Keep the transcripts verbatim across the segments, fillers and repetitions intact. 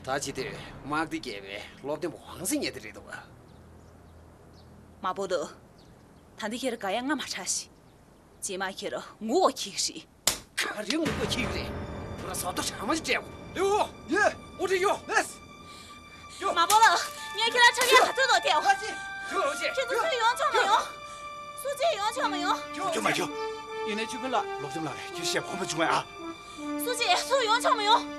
ད་ཅི་སྟེ་དམག་སྡེ་བརྒྱད་པའི་སློབ་སྟོན་པ་ཝང་ཟི་ཉལ་དེ་རེད་འདུག་ག་མ་པོ་ཏོ། ད་འདི་ཁྱེར་ག་ཡ་ང་མ་ཁྲ་ཤི། རྗེས་མ་ཁྱེར་ངུ་འོ་ཁྱི་ཤི། ག་རེ་ངུ་འོ་ཁྱི་རེད། ཁོ་ར་བཟོ་ལྟ་ཧྲ་མ་ཅིག་སྤྲད་འོ། ལེའུ། ཡེ། འུ་ཁྲི་ཡོ། ལེས། མ་པོ་ལགས། ངས་ཁྱེད་རང་ཁྲག་ཡག་ག་ཚོད་དོ་ཐེའོ། ཁྱོད་ལོ་ཆེ། ཁྱེད་ཚོ་སུ་ཡོང་ཆོག་མ་ཡོང་། སུ་གཅིག་ཡོང་ཆོག་མ་ཡོང་། ཁྱོད་མ་ཁྱོད། ཡིན་ནའི་ཆུ་ཕུན་ལགས། སློབ་སྟོན་ལགས་ཁྱེད་བཤད་ཁོམ་པ་བྱུང་བས་ཨ། སུ་གཅིག་སུ་ཡོང་ཆོག་མ་ཡོང་།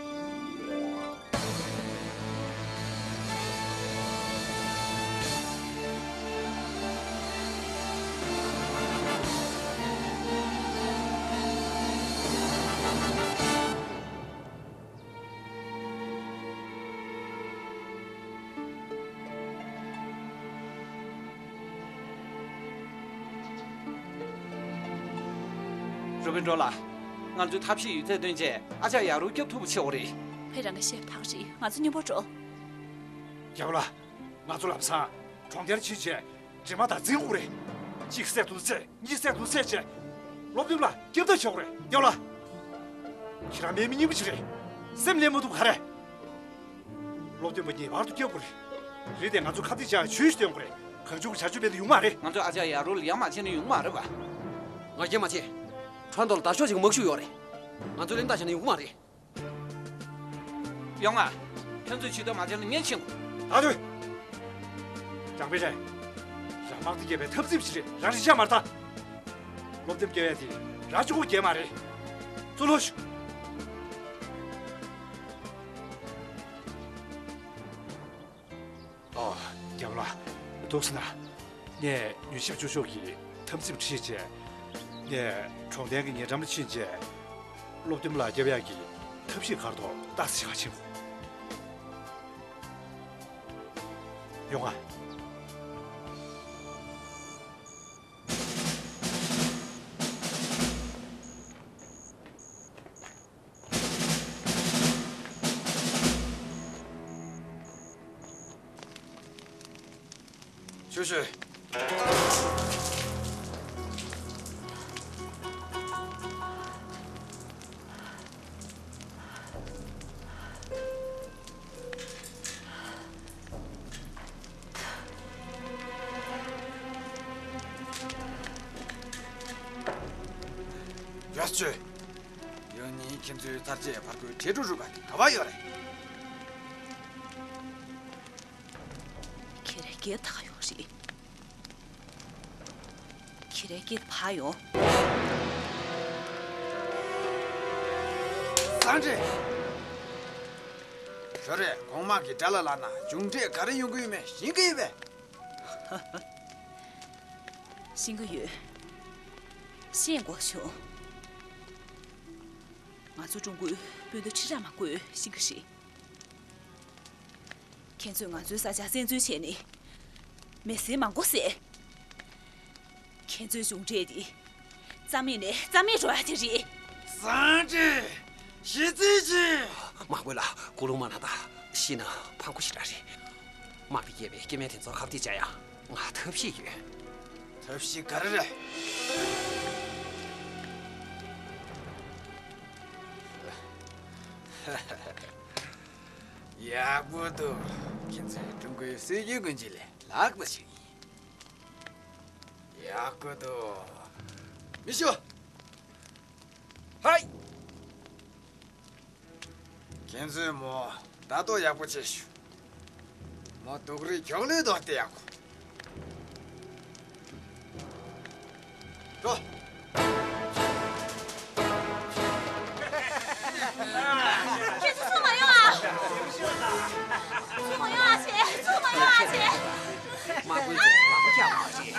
རུ་བིན་ཀྲོ་ལགས། ང་ཚོའི་ཐབས་ཤེས་ཡོད་ཚད་བཏོན་བྱས་ཨ་ཅག་ཡ་རུ་སྐྱོབ་ཐུབ་པ་བྱེད་དགོས་རེད། ཕེ་རང་གི་བཤད་ཐག་རེད། ང་ཚོ་མཉམ་པོ་འགྲོ། རྒྱལ་པོ་ལགས། ང་ཚོ་ལམ་སང་གྲོང་ཁྱེར་ཕྱིན་བྱས་འདྲེ་དམག་དང་འཛིང་དགོས་རེད། གཅིག་བསད་དུ་བསད། གཉིས་བསད་དུ་བསད་བྱས། སློབ་སྟོན་ལགས་སྐྱོབ་ཐབས་བྱེད་དགོས་རེད། རྒྱལ་པོ་ལགས། ཁྱེད་རང་དམག་མི་རྙིང་པ་ཅིག་རེད། སེམས་ལེན་མ་ཐུབ་ག་རེ། སློབ་སྟོན་པ་ངེས་པར་དུ་སྐྱོབ་དགོས་རེད། རེད་དེ་ང་ཚོ་ཁ་གཏད་བྱ་ཡ་ཇུས་ཤིག་སྟོན་དགོས་རེད། གང་བྱུང་གི་བྱ་སྤྱོད་སྤེལ་ན་ཡོང་མ་རེད། ང་ཚོ་ཨ་ཅག་ཡ་རུ་ལ་ཡ་མ་བྱས་ན་ཡོང་མ་རེད་པ། ང་རྒྱལ་མ་བྱེད། ཁྲོན་ཐོག་ལ་དར་ཤོག་ཅིག་མ་བཞུགས་ཡོད་རེད། ང་ཚོ་གླེན་རྟགས་བྱས་ན་ཡོང་གི་མ་རེད། ཡོང་ང་། ཁྱོད་ཚོས་ཇུས་གཏོགས་མ་བྱས་ན་ངས་ཕྱིན་དགོས། ད་དུས། ཀྲང་པེ་ཧྲན། རང་དམག་སྡེ་བརྒྱད་པའི་འཐབ་འཛིང་ཞིག་རེད། རང་རི་ཆགས་མ་རེད་ད། སློབ་དེབ་སྐྱེལ་ཡ་དེ་རང་གཅིག་པོ་སྐྱེལ་མ་རེད། ཚུར་ལོག་ཤོག་ཨོ། རྒྱལ་པོ་ལགས། འདུག་སེ་ན། ངས་ཉུལ་ཞིབ་བཅུ་ཤོག་གི་འཐབ་འཛིང་ཁྲིད་བྱས། ངས་གྲོང་རྡལ་གྱི་ཉེ་འགྲམ་ལ་ཕྱིན་བྱས། སློབ་སྟོན་པ་ལགས་སྐྱོབ་ཡག་གི་ཐབས་ཤེས་ག་རེ་འདུག་ལྟ་ས་ཞིག་ག་ཕྱིན། ཡོང་ང་། ཤུ་ཤུ། ཡོ་ཅོ། ཡང་ནི་ཁྱེད་ཚོའི་ཚར་གཅོད་ཕར་རྒོལ་དྲིལ་སྒྲོག་རུ་ཁག་གི་ག་བ་ཡོད་རེད། ཁྱེད་རང་སྒེར་ཐག་ཡོང་རེད། ཁྱེད་རང་སྒེར་ཕར་ཡོང་། སང་ཀྲི། ཞོ་རེ་གོང་དམག་གི་དགྲ་ལ་ལངས་ན་མཇུག་འབྲས་ག་རེ་ཡོང་གི་ཡོད་མེད་ཤེས་ཀྱི་ཡོད་པས། ཤེས་ཀྱི་ཡོད། ཤེས་དགོས་བྱུང་། ང་ཚོ་ཀྲུང་གོའི་སྤུན་ཟླ་ཁྲི་ཕྲག་མང་པོས་ཤེས་ཀྱི་རེད། ཁྱེད་ཚོས་ང་ཚོའི་ས་ཆ་བཙན་འཛུལ་བྱས་ནས། མི་སེར་མང་པོ་བསད། ཁྱེད་ཚོའི་མཇུག་འབྲས་དེ། རྩ་མེད་ནས་རྩ་མེད་འགྲོ་ཡ་དེ་རེད། སང་ཀྲི། ཞི་རྩིས་ཀྱིས། དམག་དཔོན་ལགས་སྐུ་རླུང་མ་གནང་དང་། ཤི་ན་ཕངས་པོ་ཞེ་དྲག་རེད། དམག་སྡེ་བརྒྱད་པའི་སྐྱེ་དམན་དེ་ཚོ་ཁ་གཏད་བྱ་ཡ་ང་ཐབས་ཤེས་ཡོད། ཐབས་ཤེས་ག་རེ་རེད། ཡག་པོ་འདུག་ཁྱེད་ཚོས་ཀྲུང་གོའི་སྲོལ་རྒྱུན་ཀུན་སྤྱོད་ལས་ལྷག་པ་ཞིག་ཡིན། ཡག་པོ་འདུག་མི་ཤོག་ཧའི། ཁྱེད་ཚོས་མོ་ལྟ་རྟོག་ཡག་པོ་བྱེད་ཤོག་མོ་སྡུག་རུས་ཁྱོག་ལོས་ལྡོག་སྟེ་ཡག་པོ། འགྲོ། ཁྱེད་ཚོ་ཚུར་མ་ཡོང་ཨ། ཚུར་མ་ཡོང་ཨ་ཅེ། ཚུར་མ་ཡོང་ཨ་ཅེ། དམག་དཔོན་ཚོས་ལག་པ་བཀྱག་མ་རེད།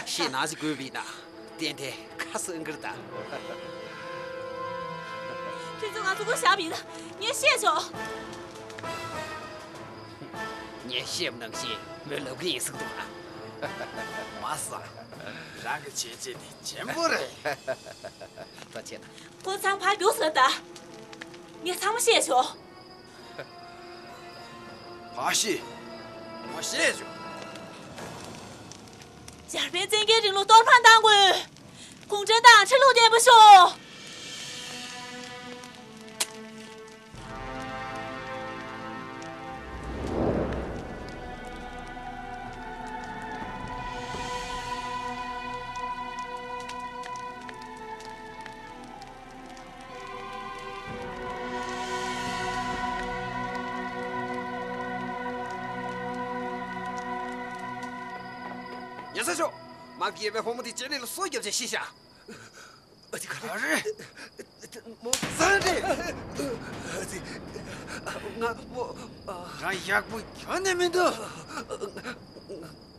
ཞེད་སྣང་ཞིག་དགོས་པ་ཡིན་ན། ཏན་ཏན་ཁ་སང་གིར་ད། ཁྱེད་ཚོས་ང་ཚོ་སྒོ་བཞག་པ་ཡིན་ན་ངས་བཤད་ཆོག་ངས་བཤད་པ་ནང་བཞིན་མོས་ལབ་གི་ཡིན་ཟེར་གི་འདུག་ཨ། མ་ས། རང་གི་བྱས་རྗེས་དེ་ཆེན་པོ་རེད། ད་བྱས་ན། ཁོ་ཚང་ཕར་རྒྱུགས་ཟེར་ད། ངས་ཚང་མ་བཤད་ཆོག་ཕ་ཤི། ངོ་ཤེས་བྱུང་། འཇར་པན་བཙན་རྒྱལ་རིང་ལུགས་གཏོར་ཕམ་གཏང་དགོས། གུང་ཁྲན་ཏང་ཁྲི་ལུགས་བརྟན་པོ་ཤོག་མ་གི་ཡེ་བའི་ཕོ་མོ་དེ་ལྕེ་ལེ་ལ་སོ་རྒྱབ་བྱས་ཤི་ཤག་ཨ་ཙི་ག་རེ། ག་རེ། མོ་ཟ་རེད། ཨ་ཙི། ང་མོ། ཨ། རང་ཡག་པོ་ཁྱོན་ནས་མི་འདུག་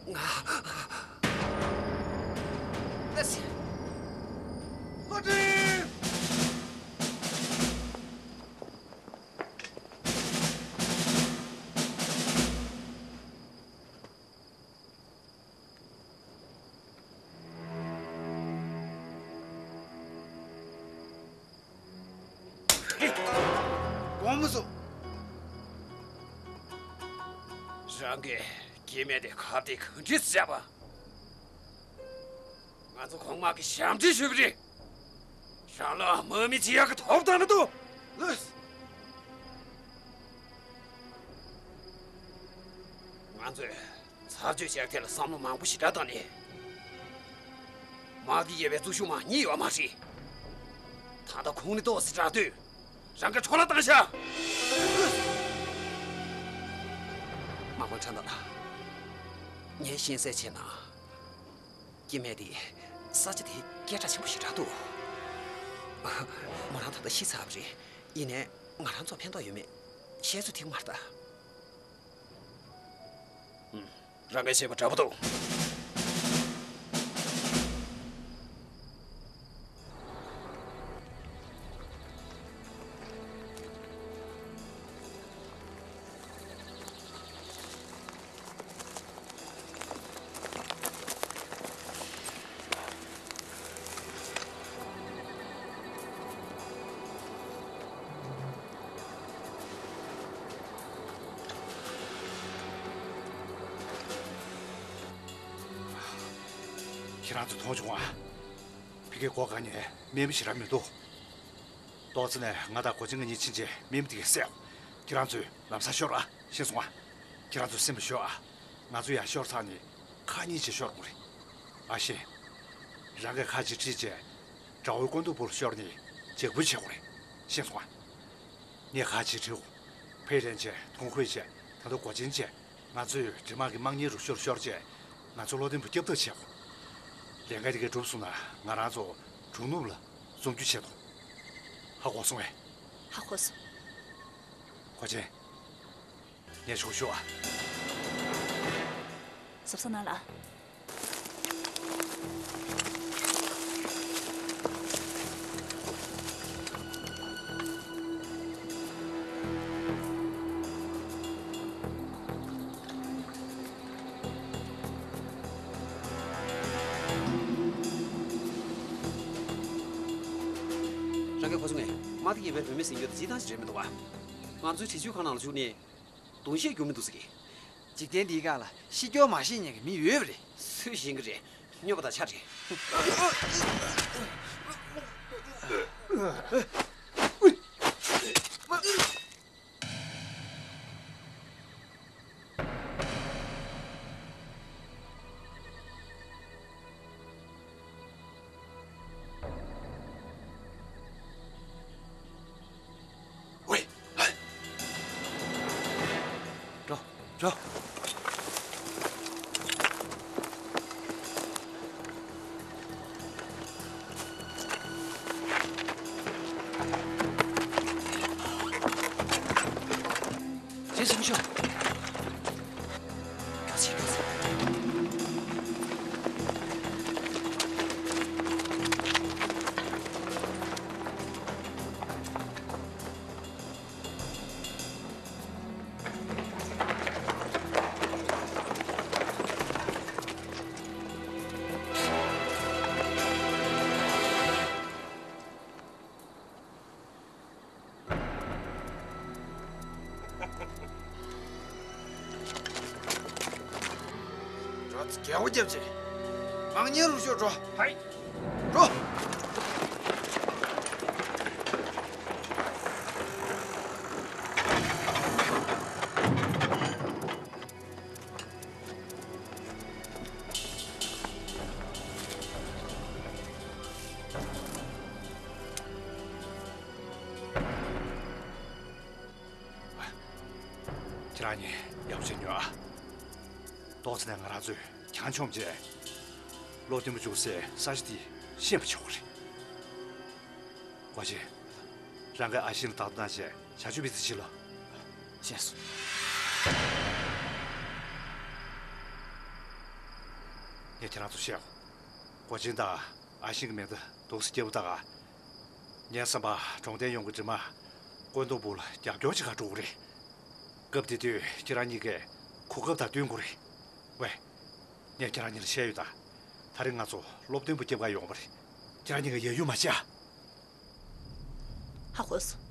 ང་། ང་། ཨ་ཙི། བློ་གྲོས། དགོངས་མ་སོང་། རང་གིས་སྐྱེ་དམན་དེ་ཁ་གཏད་གང་འདྲས་སུ་བྱས་པ། ང་ཚོ་གོང་མ་གི་ཞབས་འདྲེན་ཞུས་པ་རེད། རང་ལ་དམག་མི་ཅི་ཡག་གི་ཐོབ་ཐང་ནི་འདུག་ལགས། ང་ཚོས་ཚར་གཅོད་བྱེད་ཐད་ལ་བསམ་བློ་མང་པོ་ཞེ་དྲག་བཏང་ནས། དམག་སྡེ་བརྒྱད་པའི་གཙོ་ཤུགས་མ་གཉིས་ཡོད་མ་རེད། ད་ལྟ་ཁོང་ནི་ཏོག་ཙམ་དྲག་དུས་རང་གི་འཕྲོ་བརླག་བཏང་ཤག་མ་མ་ཁྲ་ད་ལ། ངས་ཤེས་གསལ་བྱས་ན། སྐྱེ་དམན་དེ་ས་ཆ་དེ་སྐད་གྲགས་ཆེན་པོ་ཞེ་དྲག་འདུག་མོ་རང་ད་ལྟ་ཤི་ཚར་བ་རེད། ཡིན་ནའི་ང་རང་ཚོར་ཕན་ཐོགས་ཡོད་མེད་བཤད་ཚོད་ཐིག་མ་རེད་ད། ཨུམ། རང་གིས་བཤད་པ་འདྲ་པོ་འདུག་ཁྱེད་རང་ཚོས་མཐོང་བྱུང་ང་། ཕ་གིའི་སྒོ་སྒང་ནས་དམག་མི་ཞེ་དྲག་མི་འདུག་ཏོག་ཙམ་ནས་ང་དང་གོ་ཆེན་ང་གཉིས་ཕྱིན་རྗེས་དམག་མི་དེ་གས་བསད། ཁྱེད་རང་ཚོས་ལམ་སང་ཤོར་ཨ། ཤེས་སོང་ཨ། ཁྱེད་རང་ཚོ་སེམས་པ་ཞོག་ཨ། ང་ཚོ་ཡང་ཤོར་ཚར་ནས་ཁག་གཉིས་བྱས་ཤོར་དགོས་རེད། ཨ་ཤེ། རང་གིས་ཁག་གཅིག་ཁྲིད་བྱས། དགྲ་བོའི་བཀོད་འདོམས་པུའུར་ཤོར་ནས་འཇབ་རྒོལ་བྱེད་དགོས་རེད། ཤེས་སོང་ཨ། ངས་ཁག་གཅིག་ཁྲིད། ཕེ་ལེན་བྱས། ཐུང་ཧུའེ་བྱས། ད་དུང་གོ་ཆེན་བྱས། ང་ཚོས་འདྲེ་དམག་གི་དམག་གཉེར་རུ་ཤོར་ཤོར་བྱས། ང་ཚོ་བློ་བརྟན་པོ་སྐྱབས་ཐབས་བྱེད་དགོས། ལས་འགན་དེ་གས་གྲུབ་སོང་ན་ང་རང་ཚོ་གྲོང་ནུབ་ལ་འཛོམས་རྒྱུ་བྱེད་དོ། ཧ་གོ་སོང་ངས། ཧ་གོ་སོང་། གོ་ཆེན། ངས་ཆོག་ཤོག་ཨ། གཟབ་གཟབ་གནང་ལ། རང་གིས་གོ་སོང་ངས། དམག་སྡེ་བརྒྱད་པའི་བུད་མེད་ཟེར་རྒྱུ་དེ་སྤྱིར་བཏང་ཞིག་རེད་མི་འདུག་ག་ང་ཚོའི་འདྲི་གཅོད་ཁང་ནང་ལ་ཞུགས་ནས། གདུང་ཤེས་རྒྱུ་མི་འདུག་ཟེར་གི། འཇིག་རྟེན་འདིའི་སྒང་ལ་ཤི་སྐྱོ་མ་ཤེས་མཁན་གྱི་མི་ཡོད་པ་རེད། སུས་ཤེས་ཀྱི་རེད། སྨྱོ་པ་དང་ཆ་འདྲ། ཝེ། འགྲོ། འགྲོ། རྗེས་སུ་མི་ཤོག་ཁྱོད་ཚོས་ཁྱོད་ཚོས། འགྲོ། རྒྱལ་པོ་རྒྱབ་ཅིག་དམག་གཉེར་རུ་ཤོག་འགྲོ། ཧའི། འགྲོ། ཁྱེད་རང་གཉིས་ཡག་པོ་བྱས་ཉོན་ཨ། ཏོག་ཙམ་ནས་ང་རང་ཚོས་གྱང་མཆོངས་བྱས། སློབ་སྟོན་པ་བྱུང་སའི་ས་ཆ་དེ་ཤེས་པ་ཆོག་གི་རེད། ཀོ་ཅི། རང་གིས་ཨ་ཤིན་ལ་བདག་ཐོ་གནང་བྱས་བྱ་སྤྱོད་སྤེལ་རྩིས་བྱེད་ལོ། ཤེས་སོང་། ངས་ཁྱེད་རང་ཚོར་བཤད་གོ། ཀོ་ཅི་དང་ཨ་ཤིན་གྱི་མེ་མདའ་འདུག་སེ་བརྒྱབ་པ་ད་ག་ངའི་བསམ་པར་གྲོང་རྡལ་ཡོངས་ཀྱི་འདྲེ་དམག་བཀོད་འདོམས་པུའུ་ལ་རྒྱབ་སྐྱོར་བྱེད་གར་འགྲོ་གི་རེད། སྐབས་དེ་དུས་ཁྱེད་རང་གཉིས་ཀས་གོ་སྐབས་དང་བསྟུན་དགོས་རེད། ཝེ། ངས་ཁྱེད་རང་གཉིས་ལ་བཤད་ཡོད་ད། ད་རེས་ང་ཚོ་སློབ་སྟོན་པ་རྒྱབ་གར་ཡོང་བ་རེད། ཁྱེད་རང་གཉིས་ཀས་ཡ་ཡུལ་མ་བྱེད་ཨ། ཧ་གོ་སོང་།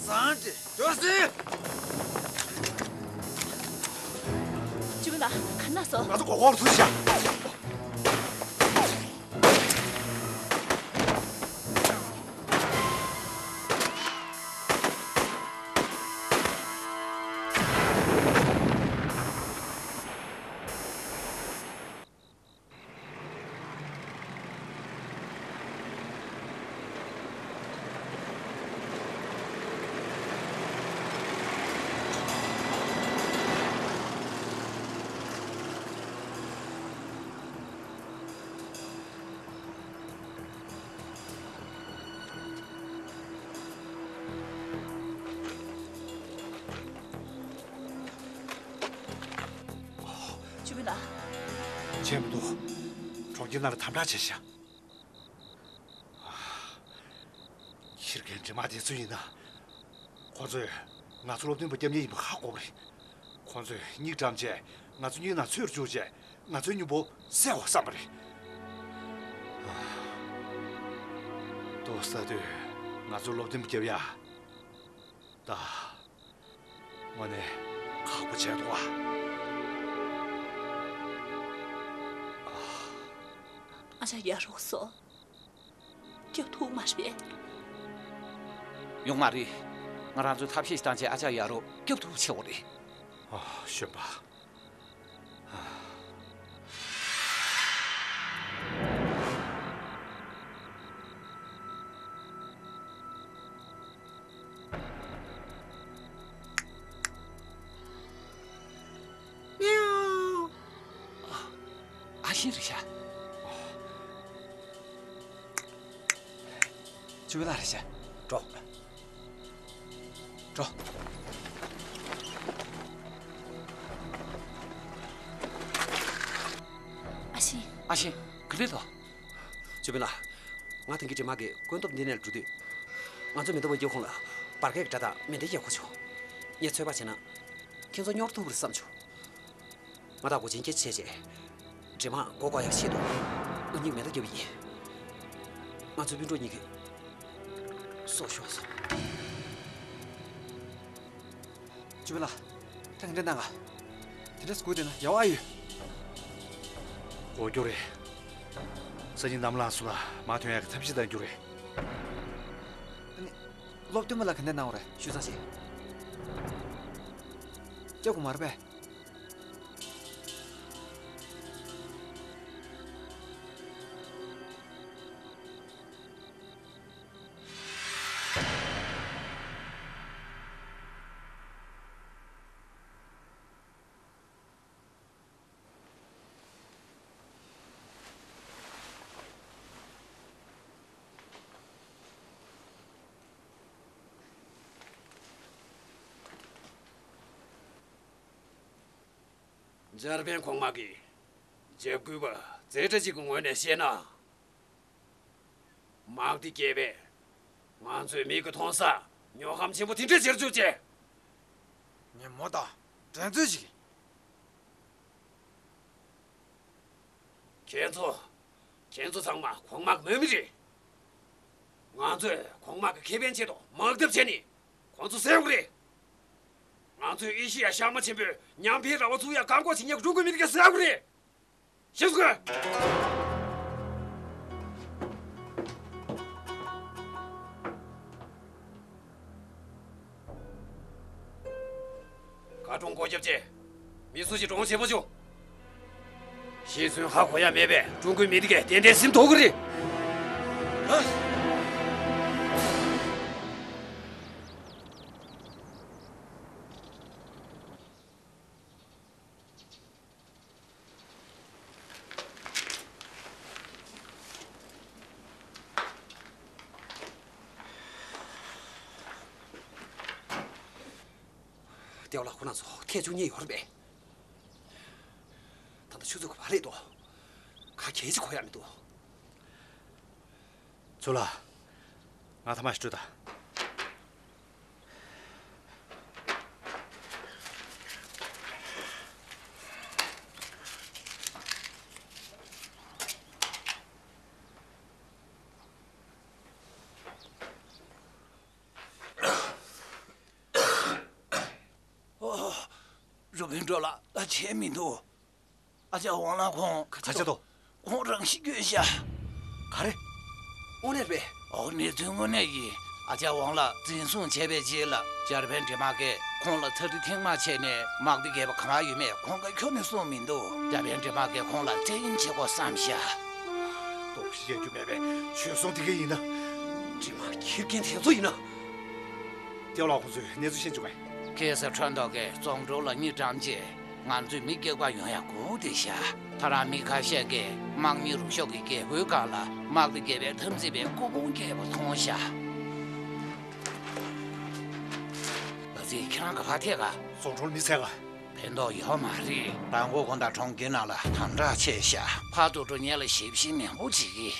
ཟང་ཏེ། ཇོ་སི། ཅུ་མི་ལགས། ག་ན་སོང་། ང་ཚོ་གོ་གོར་ཚུར་བཞག་ཅུ་མི་ལགས། བྱས་མི་འདུག་གྲོང་ཁྱེར་ནང་ལ་དམ་དྲག་བྱས་ཤག་ཕྱིར་འགན་འདྲེ་དམག་དེ་ཚོ་ཡིན་ན། ཁོ་ཚོས་ང་ཚོ་སློབ་སྟོན་པ་སྐྱོབ་མཁན་ཡིན་པ་ཧ་གོ་བ་རེད། ཁོ་ཚོས་མིག་བཀྲམ་བྱས་ང་ཚོ་མིག་ནང་ཚུར་བཅུག་བྱས་ང་ཚོའི་མྱུར་པོ་བསད་དགོས་བསམ་པ་རེད། ལྟོ་ཟ་དུས་ང་ཚོ་སློབ་སྟོན་པ་སྐྱོབ་ཡ། ད། དངོས་གནས་ཁག་པོ་བྱས་འདུག་ཨ། ཨ་ཅག་ཡ་རོགས་སོ། སྐྱོབ་ཐུབ་མ་རེད། ཡོང་མ་རེད། ང་རང་ཚོས་ཐབས་ཤེས་བཏང་བྱས་ཨ་ཅག་ཡ་རོགས་སྐྱོབ་ཐུབ་ཆེ་བ་རེད། ཨ། གཞོན་པ། ཨ་ཤིན་རེད་ཤག་ཅུ་བེ་ལ་རེད་ཤག་འགྲོ། འགྲོ། ཨ་ཤིན། ཨ་ཤིན། ག་རེ་རེད་དོ། ཅུ་བེ་ལ། ང་ཐེངས་ཀྱི་འདྲེ་དམག་གི་བཀོད་འདོམས་འདི་ནས་འགྲོ་དུས། ང་ཚོ་མེ་མདའ་འབུད་རྒྱུ་ཁོང་ལ་འབར་གས་ཀྱི་སྒྲ་དང་མེ་མདའི་ཡག་པོ་བྱུང་། ངས་ཚོད་དཔག་བྱས་ན། ཁྱེད་ཚོ་སྙོར་ཐུབ་པ་རེད་བསམ་བྱུང་། ང་དང་གོ་ཆེན་སྐད་ཆ་བྱས་རྗེས། འདྲེ་དམག་མགོ་སྐོར་ཡག་ཆེད་དུ། ང་གཉིས་མེ་མདའ་བརྒྱབ་པ་ཡིན། ང་ཚོའི་སྤུན་གྲོགས་གཉིས་ཀྱི་སྲོག་ཤོར་སོང་། ཅུ་བེ་ལ། ད་ག་འདྲ་གནང་ག་དེ་འདྲ་སྒུག་བསྡད་ན་ཡག་པོ་ཨེ་ཡོད། འགོར་རྒྱུ་རེད། སང་ཉིན་ནམ་ལངས་སོང་ན་མར་ཐོན་ཡག་གི་ཐབས་ཤེས་གཏང་རྒྱུ་རེད། ཨ་ནི། སློབ་སྟོན་པ་ལ་ག་འདྲ་གནང་བ་རེད། ཞུས་ཙང་ཞིག་སྐྱོབ་དགོས་མ་རེད་པས། འཇར་པན་གོང་མ་གིས་འཇབ་རྒོལ་བ་རྩེ་གྲ་ཅིག་གི་ངོས་ནས་བཤད་ན། དམག་སྡེ་བརྒྱད་པས་ང་ཚོའི་མིག་གིས་མཐོང་ས་ སྨྱོ་ཧམ་ཆེན་པོ་དེ་འདྲས་བྱེད་རྒྱུ་ཅི། ངས་མོ་དང་འགྲན་རྩོད་བྱེད་ཀྱི། ཁྱེད་ཚོ། ཁྱེད་ཚོ་ཚང་མ་གོང་མ་གི་མོས་མི་རེད། ང་ཚོས་གོང་མ་གི་ཁེ་ཕན་ཆེད་དུ་དམག་འཐབ་བྱས་ནས་ཁོང་ཚོ་བསད་དགོས་རེད། ང་ཚོས་ཨེ་ཤེ་ཡ་ཤར་མ་ཆེན་པོའི་མཉམ་འཕེལ་ར་བ་ཚུགས་ཡ་བཀག་འགོག་བྱེད་མཁན་ཀྲུང་གོའི་མི་རིགས་བསད་དགོས་རེད། ཤེས་སོང་། ཁ་གྲོང་སྒོ་རྒྱབ་ཅེས། མི་སུ་ཞིག་གྲོང་ཆེ་པོ་བྱུང་། ཤེས་སོང་ཧ་གོ་ཡ་མེད་པས་ཀྲུང་གོའི་མི་རིགས་ཏན་ཏན་སེམས་དོགས་ཀྱི་རེད། ཏེའོ་ལགས་ཁོ་རང་ཚོ་ཐེངས་བཅུ་གཉིས་ཡོད་རེད་པས། ད་ལྟ་ཆུ་ཚོད་དགུ་པ་རེད་འདུག་ག་གེ་ཅིག་གོ་ཡ་མི་འདུག་ཚུར་ལ། ང་ཐ་མག་ཞིག་སྤྲོད་དང་། ཨོ། རུ་བུན་སྒྲོལ་ལགས་ད་བྱས་མི་འདུག་ཨ་ཅག་ཝང་ལགས་ཁོང་། ག་ཅི་འདུག་ཁོང་རང་ཤི་བསྐྱོན་ཤག་ག་རེ། དངོས་གནས་རེད་པས། ཨོ་གནས་ཚུལ་དངོས་གནས་ཡིན། ཨ་ཅག་ཝང་ལགས་འཛིན་བཟུང་བྱས་པའི་རྗེས་ལ་འཇར་པན་འདྲེ་དམག་གིས་ཁོང་ལ་ཚ་འདྲི་ཐེངས་མང་བྱས་ནས་དམག་སྡེ་བརྒྱད་པ་ག་པར་ཡོད་མེད་ཁོང་གིས་ཁྱོན་ནས་གསུངས་མི་འདུག་འཇར་པན་འདྲེ་དམག་གིས་ཁོང་ལ་བཙན་གཡེམ་བྱེད་དགོས་བསམ་ཤག་ལྟོགས་ཤི་རྒྱག་རྒྱུ་མེད་པའི་བྱོལ་སོང་དེ་ག་ཡིན་ན། འདྲེ་དམག་ཁྱི་རྒན་དེ་ཚོ་ཡིན་ན། ཏེའོ་ལགས་ཁོང་ཚོས་གནས་ཚུལ་ཤེས་བྱུང་ངས། ཁེ་ས་ཁྲོན་ཐོག་གི་ཙོང་ཀྲོའུ་ལ་གཉིད་བཀྲམ་རྗེས་ང་ཚོས་མི་སྐྱོབ་པར་ཡོང་ཡ་སྒུག་བསྡད་ཤག་ད་རང་མི་ཁ་ཤས་ཀྱིས་དམག་མི་རུ་ཤོག་གི་རྒྱལ་སྒོའི་སྒང་ལ་དམག་སྡེ་བརྒྱད་པའི་འཐབ་འཛིང་པའི་སྐུ་ཕུང་བཀལ་བ་མཐོང་ཤག་ལ་ཙི་ཁྱེད་རང་ག་པར་ཐད་ག་ཙོང་ཀྲོའུ་མི་བསད་ག་ཕན་ཐོགས་ཡོད་མ་རེད། རང་མགོ་དགོན་དང་གྲོང་ཁྱེར་ནང་ལ་དམ་དྲག་ཆེ་ཤག་ཕར་ཚུར་འགྲོ་མཁན་ལ་ཞིབ་བཤེར་ནན་པོ་བྱེད་ཀྱི།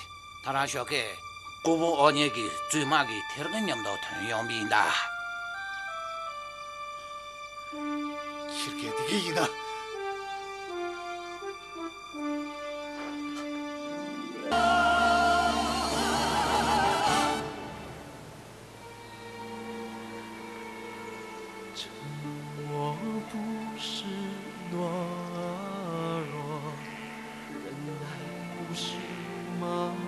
ད་རང་ཞོགས་ཀས་སྐུ་ཕུང་ཨོ་ཉེ་གི་བཙུན་མ་གི་ཐེར་ག་མཉམ་དུ་ཐོན་ཡོང་བ་ཡིན་ད། ཁྱི་རྒན་འདི་ག་ཡིན་ན། 我不是懦弱，忍耐不是麻木。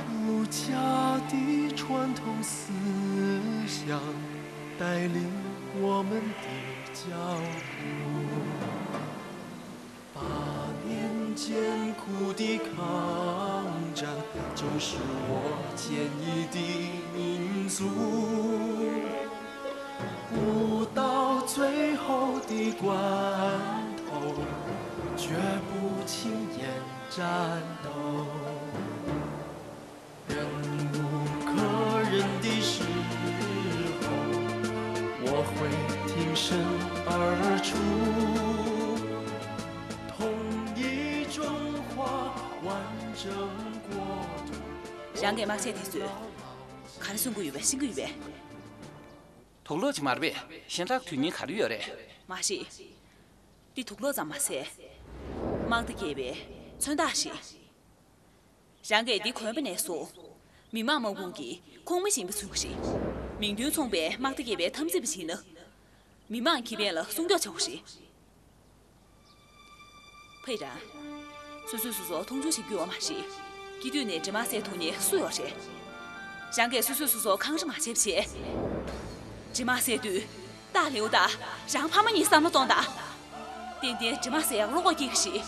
儒家的传统思想带领我们的脚步。 八年艰苦的抗战，正是我坚毅的民族。不到最后的关头，绝不轻言战斗。 忍无可忍的时候，我会挺身而出，统一中华完整国度。 རང་གི་དམག་ཆས་དེ་ཚོས་ག་རེ་མཚོན་གྱི་ཡོད་པ་ཤེས་ཀྱི་ཡོད་པས། དུག་སློག་ཅིག་མ་རེད་པས། གཞན་དག་དོན་སྙིང་ག་རེ་ཡོད་རེད། མ་རེད། འདི་དུག་སློག་ཙམ་མ་ཟད། དམག་སྡེ་བརྒྱད་པའི་མཚོན་རྟགས་རེད། རང་གིས་འདི་གོན་པ་ནས་བཟུང་། མི་དམངས་དམག་དཔུང་གི་ཁོངས་མི་ཡིན་པ་མཚོན་གྱི་རེད། མིང་དོན་མཚུངས་པའི་དམག་སྡེ་བརྒྱད་པའི་འཐབ་འཛིང་པ་ཡིན་ན། མི་དམངས་ཀྱི་ཁེ་ཕན་ལ་སྲུང་སྐྱོབ་བྱ་དགོས་རེད། ཕེ་རན། སོ་སོས་སོ་སོར་མཐོང་ཆུང་བྱེད་རྒྱུ་ཡོད་མ་རེད། སྐྱེ་དུས་ནས་འདྲེ་དམག་བསད་ཐུབ་མཁན་སུ་ཡོད་རེད། རང་གིས་སོ་སོས་སོ་སོར་འཁང་ར་མ་བྱེད་པ་བྱས། འདྲེ་དམག་བསད་དུས། ཏཱ་ལེའུ་དང་རང་ཕ་མ་གཉིས་བསམ་བློ་གཏོང་དང་། ཏན་ཏན་འདྲེ་དམག་བསད་ཡག་བློ་ཁོག་སྐྱེ་གི་རེད།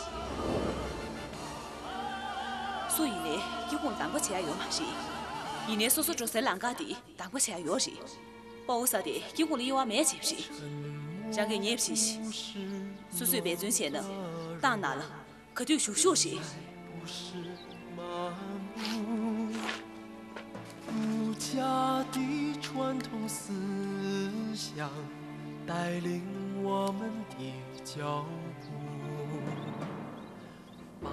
སུ་ཡིན་ནའི་སྐྱེ་ཁུངས་ལ་སྡང་པོ་བྱེད་ཡ་ཡོད་མ་རེད། ཡིན་ནའི་སོ་སོ་འགྲོ་སའི་ལམ་ཁ་དེ་སྡང་པོ་བྱེད་ཡ་ཡོད་རེད། དཔའ་བོ་ས་དེ་སྐྱེ་ཁུངས་ལ་དབྱེ་བ་མེད་བྱས་པ་རེད། རང་གིས་ངེས་པ་བྱེད་ཤིག་སོ་སོས་འབད་བརྩོན་བྱས་ན་ཏང་ནང་ལ་ག་དུས་ཞུགས་ཤོག་རེད། 儒家的传统思想带领我们的脚步，八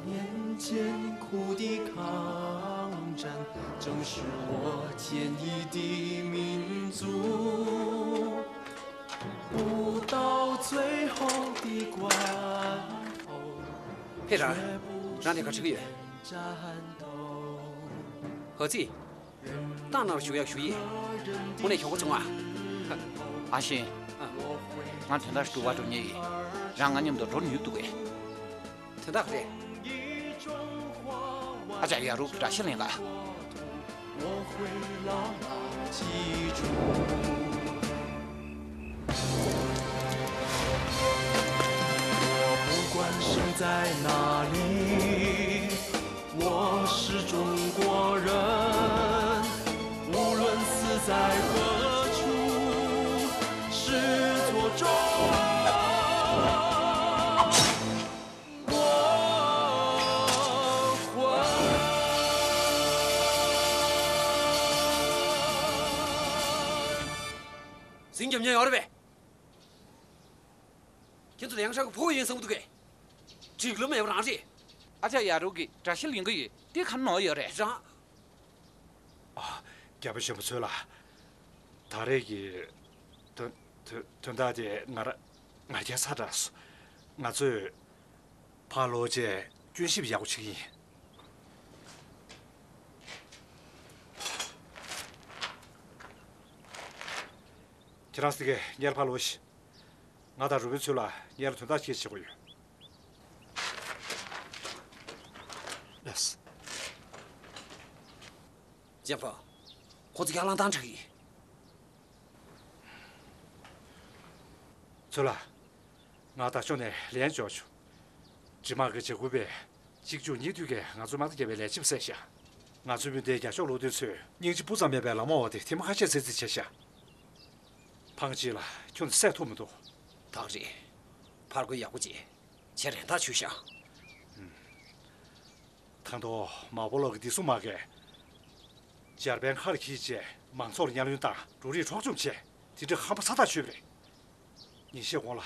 年艰苦的抗正是我坚毅的民族，不到最后的关头。 ཕེབས་རང་། རང་དེ་ག་འགྲོ་གི་ཡོད། ཧོ་ཙི། ཏང་ནང་ལ་ཞུགས་ཡག་ཞུ་ཡིན། དངོས་གནས་མགྱོགས་པོ་བྱུང་ཨ། ཧ། ཨ་ཤེ། ཨ། ང་དོན་དག་ཞིག་འགྲུབ་པ་འགྲོ་མཁན་ཡིན། རང་ང་མཉམ་དུ་འགྲོ་མི་འདུག་གས། དོན་དག་རེད། ཨ་ཅག་ཡ་རུ་དགྲ་ཤ་ལེན་ག། 我会牢牢记住。我不管生在哪里，我是中国人，无论死在何处，始作俑者。 ཟིང་རྒྱབ་ཉན་ཡོད་རེད་པས། ཁྱེད་ཚོ་ལིའང་ཧྲན་གྱི་ཕྲུ་གུ་ཡིན་བསམ་གྱི་འདུག་གས། སྒྲིག་ལམ་མེད་པ་རང་རེད། ཨ་ཅག་ཡ་རུ་གིས་དགྲ་ཤ་ལེན་གྱི་ཡོད། དེ་ག་ནོར་ཡོད་རེད། རང་། ཨ། རྒྱལ་པོ་ཆེན་པོ་ཚོས་ལ། ད་རེས་ཀྱི་དོན་དོན་དོན་དག་དེ་ང་ར་ང་རྒྱལ་ཚ་དྲགས་སོང་། ང་ཚོས་ཕར་ལོག་རྗེས་སྐྱོན་ཞིབ་ཡག་པོ་བྱེད་ཀྱི་ཡིན། ཁྱེད་རང་ཚོ་གིས་སྔོན་ལ་ཕར་ལོག་ཤིག། ང་དང་རུ་དཔོན་ཚོ་ལ་སྔོན་ལ་དོན་དག་ཅིག་བྱེད་དགོས་ཡོད། ལགས་སོ། ཅན་ཧྥང་། ཁོ་ཚོ་ཡར་ལངས་སྟངས་འདྲ་གི། ཚོ་ལ། ང་དང་ཕྱོགས་ནས་ལན་འབྱོར་བྱུང་། འབྲི་དམག་གི་བྱ་འགུལ་པས་གཅིག་མཇུག་གཉིས་མཐུད་ཀྱིས་ང་ཚོའི་དམག་སྡེ་བརྒྱད་པའི་ལས་བྱེད་པ་བསད་ཤག། ང་ཚོའི་སྤུན་ཟླའི་རྒྱ་ཤོག་བློ་མཐུན་ཚོས་སྙིང་རྗེ་སྤུ་ཙམ་མེད་པའི་ལག་དམར་འོག་ཏུ་ཐེངས་མ་ཁ་ཤས་བསད་རྩིས་བྱས་ཤག། ཕངས་སྐྱེས་ལ་ཁྱོད་ཚོ་བསད་ཐུབ་མི་འདུག། ད་རེད། ཕར་རྒོལ་ཡག་པོ་བྱེད། བྱས་རན་ཐག་ཆོད་ཤག། ད་དུང་མ་པོ་ལོ་གི་བདེ་སྲུང་དམག་གིས་འཇར་པན་མཁར་འཁྱེར་རྗེས་མང་ཚོགས་ལ་གཉའ་གནོན་དང་འབྲུ་རིགས་འཕྲོག་བཅོམ་བྱས། དེ་འདྲའི་ཧམ་པ་ཚ་ཐག་ཆོད་པ་རེད། ཉིན་ཤས་གོང་ལ་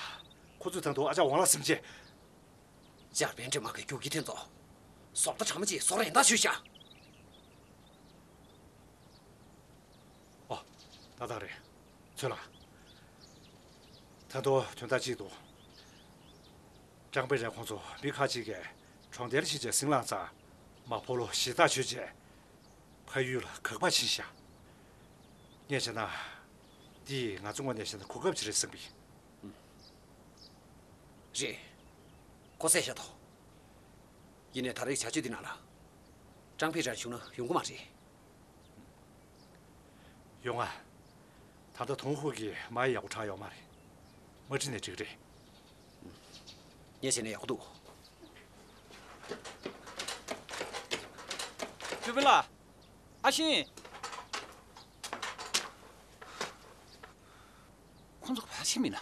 ཁོ་ཚོས་ད་དུང་ཨ་ཅག་ཝང་ལགས་ཟིན་རྗེས། འཇར་པན་འདྲེ་དམག་གི་རྒྱུག་ཁྱི་དེ་ཚོ་ཟོག་རྟ་ཁྲ་མོ་ཅིག་ཟོ་རན་ཐག་ཆོད་ཤག། ཨོ། ཏག་ཏག་རེད། ཚོ་ལ། ད་དུང་དོན་དག་ཅིག་འདུག། ཀྲང་པེ་རེ་ཁོང་ཚོ་མི་ཁག་ཅིག་གིས་གྲོང་རྡལ་ཕྱིན་རྗེས་ཟིང་ལངས་ཙང་། མ་པོ་ལོ་ཞེད་ཐག་ཆོད་རྗེས། ཕ་ཡུལ་ལ་གབ་ཁ་ཕྱིན་ཤག། ངས་བྱས་ན། འདི་ང་ཚོ་ངོས་ནས་བྱས་ན་གོ་སྐབས་ཅིག་རེད་བསམ་གི། རེད། ཁོ་བསད་བཞག་དོ། ཡིན་ནའི་ད་རེས་བྱ་སྤྱོད་འདི་ནང་ལ། ཀྲང་ཕེ་ཧྲན་ཞུགས་ན་ཡོང་གི་མ་རེད། ཡོང་ང་། ད་ལྟ་ཏུང་ཧུའུ་གིས་མ་ཡག་པོ་དྲག་ཡོད་མ་རེད། མ་ཁྲིད་ནས་འགྲིག་རེད། ངས་བྱས་ན་ཡག་པོ་འདུག། ཏུའུ་པིན་ལགས། ཨ་ཤིན། ཁོང་ཚོ་ག་པར་ཕྱིན་མིན་ན།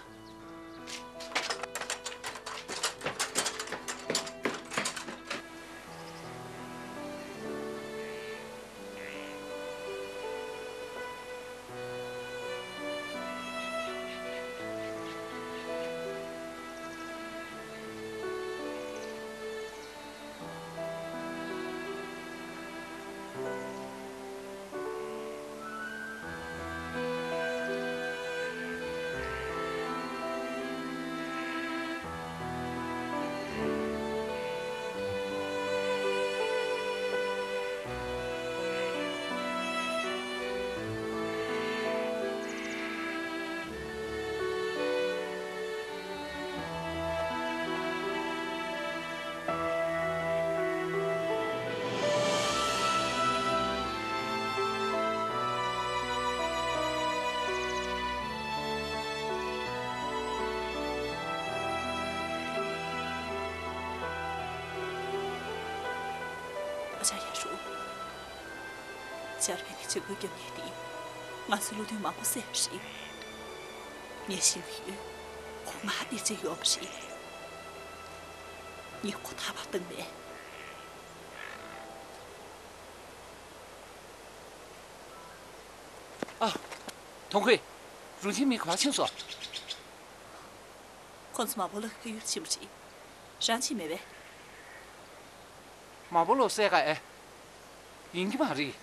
ཨ་ཅག་ཡ་རུ། འཇར་པན་གྱི་བྱ་འགུལ་རྒྱབ་མཁན་དེས་ང་ཚོའི་བློ་མཐུན་མང་པོ་བསད་པ་རེད། ངས་ཤེས་ཀྱི་ཡོད། ཁོ་ང་སྟེར་རྩིས་ཡོད་པ་རེད། ངས་ཁོ་ཐར་བར་བཏང་མེད། ཨ། ཐོང་ཁུའེ། རུང་ཆེན་མི་ག་པར་ཕྱིན་སོང་། ཁོང་ཚོ་མ་པོ་ལོ་ཕ་ཡུལ་ཕྱིན་པ་རེད། རང་ཕྱིན་མེད་པས། མ་པོ་ལོ་བསད་ག་ཨེ། ཡིན་གྱི་མ་རེད།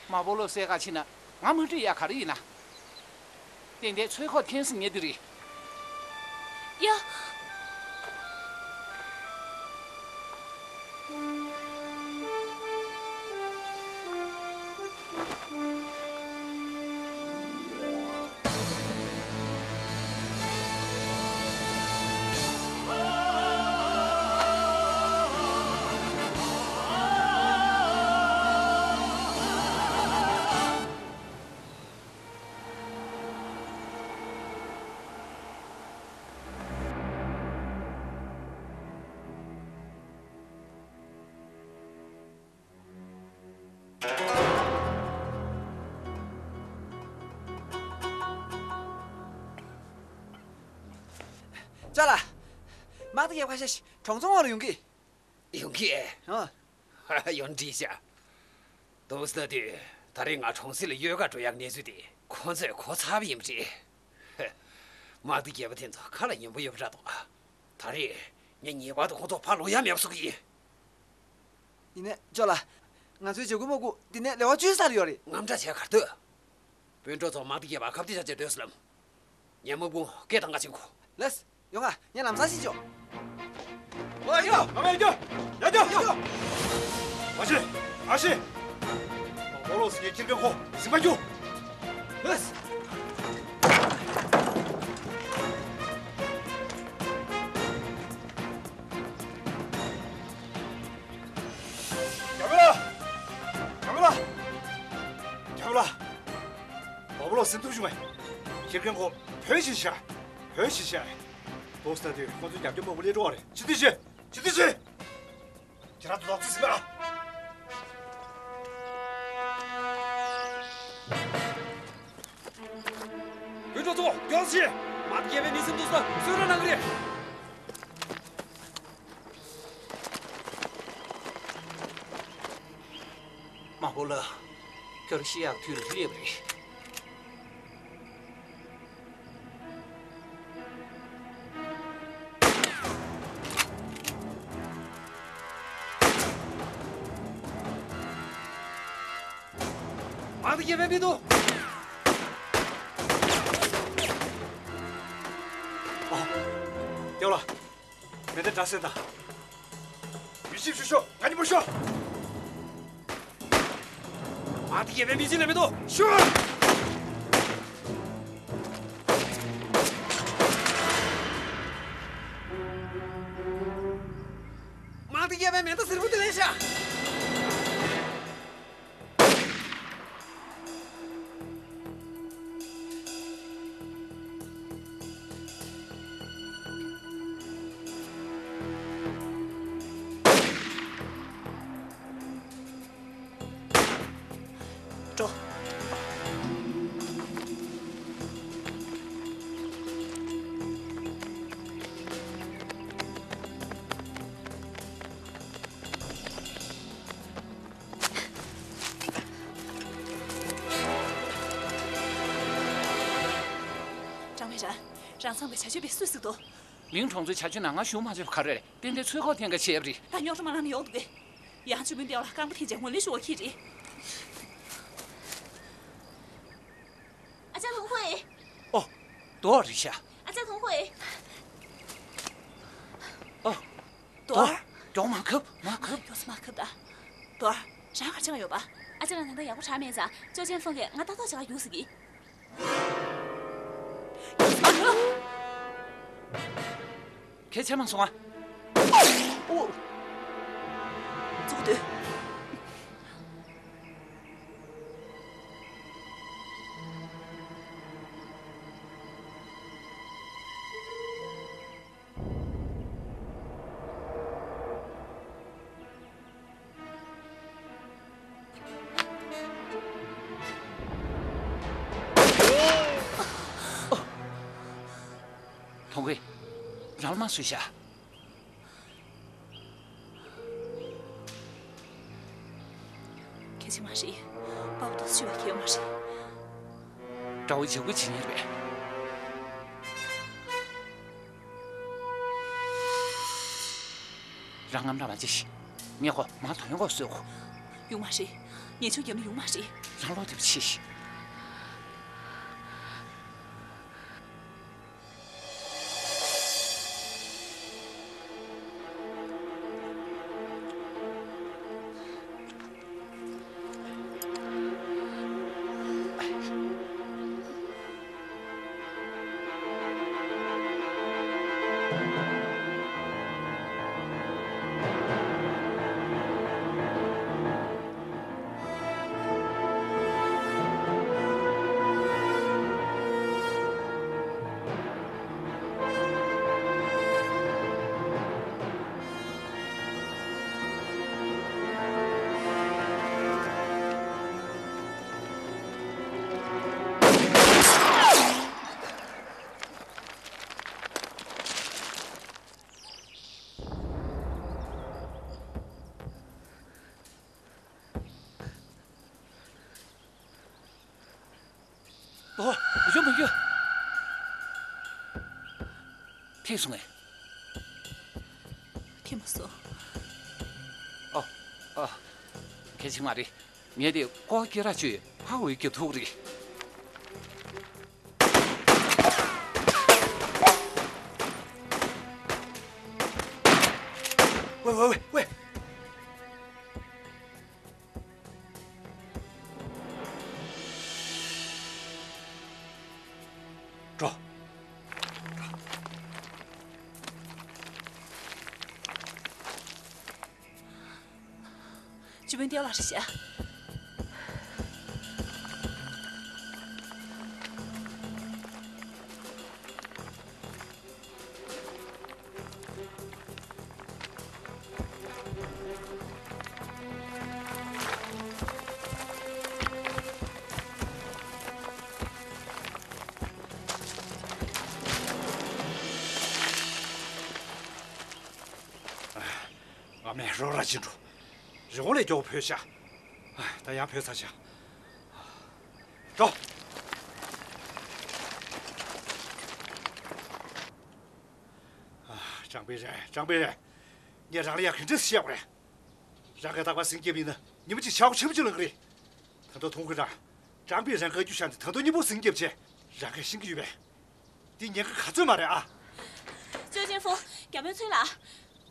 མ་པོ་ལོ་སྲས་ཀ་ཕྱིན་ན་ང་མ་འགྲིག་ཡ་ག་རེ་ཡིན་ན། ཏན་ཏན་ཚོད་ཁོག་འཐེན་ཟིན་ངེས་དེ་རེད། ཡ། ཅོ་ལགས། མང་ཏི་ཡེ་ཁ་ཤས་ཤིག་གྲོང་ཚོའི་ངོས་ལ་ཡོང་གི། ཡོང་གི། ཨ། ཡོང་འགྲིག་ཤག་འདུག་སེ་ལྟ་དུས་ད་རེས་ང་གྲོང་གསེབ་ལ་གཡོལ་ག་འགྲོ་ཡག་གནས་ཚུལ་དེ་ཁོ་ཚོས་གོ་ཚར་བ་ཡིན་པ་རེད། མང་ཏི་རྒྱལ་པོ་དེ་ཚོ་ཁ་ལ་ཉན་པོ་ཡོད་པ་འདྲ་འདུག་ད་རེས་ངས་ངེས་པར་དུ་ཁོ་ཚོ་ཕར་ལོག་ཡ་མེད་པ་བཟོ་གི་ཡིན། ཡིན་ནའི་ཅོ་ལགས། ང་ཚོའི་བྱ་འགུལ་དམག་དཔུང་འདི་ནས་ལེ་དབར་བཅུའི་སར་ཡོད་རེད། དངངས་སྐྲག་བྱས་ག་རེ་འདོད། སྤུན་གྲོགས་ཚོ་མང་ཏི་རྒྱལ་པོར་ཁ་གཏད་བཅག་བྱས་སྡོད་སོང་ལགས། ངས་དམག་དཔུང་སྐད་བཏང་ག་ཕྱིན་གོ། ལགས། ཡོང་ང་། ངས་ལམ་སང་ཕྱིན་ཆོག་ཨོ་ཡོ། ཨ་མ་ཡ་ཡ་ཡ་ཡ། ཨ་ཤེ། ཨ་ཤེ། མ་པོ་ལོ་སྲས་ཀྱི་ཁྱི་རྒན་ཁོ་ཟིན་པ་རྒྱུགས། ལགས། རྒྱལ་པོ་ལགས། རྒྱལ་པོ་ལགས། རྒྱལ་པོ་ལགས། མ་པོ་ལོ་ཟིན་ཐུབ་བྱུང་བས། ཁྱི་རྒན་ཁོ་བོད་ཕྱིན་ཤག་བོད་ཕྱིན་ཤག་འདུག་སེ་ལྟ་དུས་ཁོ་ཚོའི་རྒྱབ་སྐྱོར་དམག་དཔུང་སླེབས་འགྲོ་བ་རེད། ཕྱི་འཐེན་བྱེད། ཕྱི་འཐེན་བྱེད། ཁྱེད་རང་ཚོ་ལོག་ཅིག་ཟིན་པ། དཔོན་གྲོགས་ཚོ་མགྱོགས་ཤིག་མང་ཏི་རྒྱལ་པོའི་མི་སེར་འདུག་སེ་གསོད་ར་གནང་གི་རེད། མ་པོ་ལོ། ཁྱོད་ཤི་ཡག་དུས་ལ་སླེབས་པ་རེད། མང་ཏི་རྒྱལ་པོའི་མི་འདུག་ཨ། རྒྱལ་པོ་ལགས། མེ་མདའ་འདྲ་སེ་དང་། མི་ཤི་ཤོག་ཤོག་ང་གཉིས་པོ་ཤོག་མང་ཏི་རྒྱལ་པོའི་མི་ཤི་ལ་མི་འདུག་ཤོག་མང་ཏི་རྒྱལ་པོའི་མེ་མདའ་སེར་པོ་དེ་ལེན་ཤག་འགྲོ། ཀྲང་ཝེ་རན། རང་ཚང་བའི་བྱ་སྤྱོད་པས་སུས་གཟིགས་འདུག་མིང་གྲོང་ཚོའི་བྱ་སྤྱོད་ནང་ང་ཞུགས་མ་བྱས་པ་ག་རེ་རེད། ཏན་ཏན་ཚོད་ཁོག་འཐེན་ག་བྱས་པ་རེད། ད་རྙོག་དྲ་མ་ལངས་ན་ཡོང་འདུག་གས། ཡང་ཆུ་མོན་ཏེའོ་ལ་རྐང་པ་འཐེན་བྱས་ངོ་ལེན་ཞུ་བ་ཁྱེད་རེད། ཨ་ཅག་ཐུང་ཧུའེ། ཨོ། རྡོ་རི་ཤ། ཨ་ཅག་ཐུང་ཧུའེ། ཨོ། རྡོ་ར། མགྱོགས་མ་ཁབ་མ་ཁབ། མགྱོགས་སེ་མ་ཁབ་ད། རྡོ་ར། རང་ག་རེ་བྱེད་ཀྱི་ཡོད་པ། ཨ་ཅག་ལ་ད་ལྟ་ཡག་པོ་དྲག་མེད་ཙང་ཅོ་ཅན་ཧྥང་གིས་ང་ལྟ་རྟོག་བྱེད་ག་རྒྱུགས་ཟེར་གི། ཁྱེད་ཆ་མ་སོང་ཨ། ཨོ། ཙོག་སྡོད། ཐོང་གི། རང་ལ་མ་བཟོད་ཤག་གལ་ཆེ་མ་རེད། པ་ཕ་ཏོག་ཙམ་ཤི་བ་གལ་ཡོད་མ་རེད། དགྲ་བོ་འཇབ་རྒོལ་བྱེད་ཉེན་རེད། རང་དངངས་སྐྲག་མ་བྱེད་ཤིག་ངས་ཁོ་མ་དོན་གོ་གསོད་གོ་ཡོང་མ་རེད། ངས་ཆུང་རྒྱབ་ནས་ཡོང་མ་རེད། རང་བློ་བདེ་པོ་བྱེད་ཤིག་ཨོ། བུ་ཆུང་བུ་ཆུང་། ཐེག་སོང་ངས། ཐེག་མ་སོང་། ཨོ། ཨོ། གལ་ཆེན་མ་རེད། ངས་དེ་ཀོ་ཀི་ར་ཆུའི་ཕ་འོས་ཀྱི་ཐུག་རེད། ཝེ་ཝེ་ཝེ་ཝེ། འགྲོ། ཇུས་དཔོན་ཏེའུ་ལགས་རེད་ཤག་ཨ་མའི་རོ་ར་ཅི་འགྲོ། རི་བོང་ལས་མགྱོགས་པོ་བུད་ཤག་ད་ཡང་བུད་ཚར་ཤག་འགྲོ། ཨ། ཀྲང་པེ་རེན། ཀྲང་པེ་རེན། ངས་རང་ལ་ཡང་ག་འདྲ་བཤད་དགོས་རེད། རང་གིས་རྟག་པར་ཟིང་རྒྱབ་ཡིན་ན་ཉིན་མོ་གཅིག་ཆག་སྒོ་ཆེན་པོ་ཅིག་ལངས་གི་རེད། ད་དུང་ཐུང་ཁུ་རང་། ཀྲང་པེ་རེན་བཀའ་བཀྱོན་བཞག་ནས་ད་དུང་གཉིས་པོ་ཟིང་རྒྱབ་བྱས། རང་གིས་ཤེས་ཀྱི་ཡོད་པས། འདི་ཉེན་ཁ་ག་ཚོད་མ་རེད་ཨ། ཅོ་ཅན་ཧྥུ། བརྒྱ་དཔོན་ཚུན་ལགས།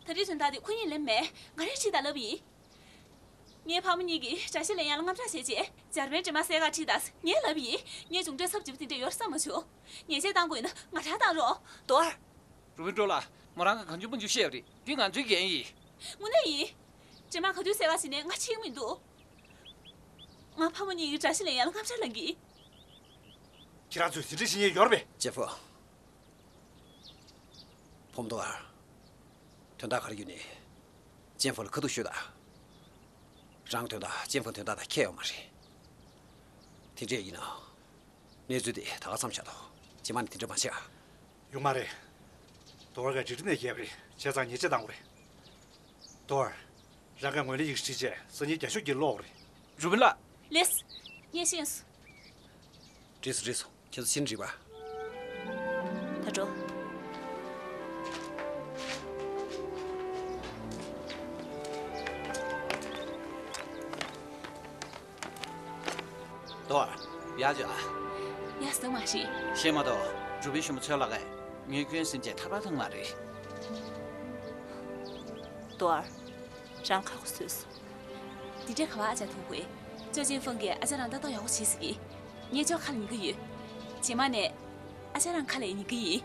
ད་རེས་དོན་དག་འདི་ཁོ་གཉིས་ལན་མེད། ང་རང་ཁྲིད་དང་ལབ་ཡིན། ངའི་ཕ་མ་གཉིས་ཀྱིས་དགྲ་ཤ་ལེན་ཡག་ལ་དངངས་སྐྲག་བྱས་རྗེས་འཇར་པན་འདྲེ་དམག་བསད་ག་ཁྲིད་དང་ངས་ལབ་ཡིན། ངས་མཇུག་འབྲས་ཚབས་ཆེ་པོ་དེ་འདྲ་ཡོད་བསམ་མ་བྱུང་། ཉེས་ཆད་བཏང་དགོས་ན་ང་རང་བཏང་རོགས། རྡོ་ཨར། རུ་པིན་ཀྲོ་ལགས། མོ་རང་གིས་གང་བྱུང་མང་བྱུང་བཤད་པ་རེད། འདི་ང་ཚོའི་འགན་ཡིན། དངོས་གནས་ཡིན། འདྲེ་དམག་ག་དུས་བསད་ག་ཕྱིན་ནའི་ང་ཁྲིད་ཀྱི་མི་འདུག་ང་ཕ་མ་གཉིས་ཀྱིས་དགྲ་ཤ་ལེན་ཡག་ལ་དངངས་སྐྲག་ལངས་ཀྱི། ཁྱེད་རང་ཚོས་དེ་འདྲ་བྱེད་ཉེན་ཡོད་རེད་པས། ཅེ་ཧྥུ། ཕོམ་རྡོ་ཨར། དོན་དག་ག་རེ་ཡོད་ནའི། ཅེན་ཧྥུ་ལ་ཁ་ཐུག་ཤོད་དང་། རང་དོན་དག་ཅེན་ཧྥུ་དོན་དག་དང་ཁྱད་ཡོད་མ་རེད། དེ་འདྲས་ཡིན་ན། གནས་ཚུལ་དེ་ད་ག་མཚམས་བཞག་དང་། རྗེས་མ་ནས་དེ་འདྲ་མ་བྱེད་ཨ། ཡོང་མ་རེད། རྡོ་ཨར་གིས་འགྲིག་འགྲིག་ནས་རྒྱབ་རེད། བྱས་ཙང་ཉེས་ཆད་བཏང་དགོས་རེད། རྡོ་ཨར། རང་གིས་ངོས་ལེན་ཡི་གེ་བྲིས་རྗེས་སང་ཉིན་རྒྱབ་ཤོག་གིས་ཀློག་དགོས་རེད། རུ་པིན་ལགས། ལགས་སེ། ངས་ཤེས་སོང་། འགྲིག་སོང་འགྲིག་སོང་། ཁྱེད་ཚོ་ཕྱིན་འགྲིག་པ། ད་འགྲོ། རྡོ་ཨར། ཡག་བྱུང་ཨ། ཡག་སོང་མ་རེད། ཤེས་མ་གཏོགས་རུ་པིན་ཞུ་མོ་ཚོའི་ལག་གིས་ངའི་སྐྱོན་སེམས་ཅན་ཐར་པ་ཐང་མ་རེད། རྡོ་ཨར། རང་ཁག་པོ་བཟོས་སོང་། འདི་འདྲའི་ག་པར་ཨ་ཅག་ཐུག་དགོས། ཅོ་ཅན་ཧྥུང་གིས་ཨ་ཅག་རང་ལྟ་རྟོག་ཡག་པོ་བྱེད་ཟེར་གི། ངས་ཅོ་ཁ་ལ་ཉན་གི་ཡོད། རྗེས་མ་ནས་ཨ་ཅག་རང་ཁ་ལ་ཉན་གི་ཡིན།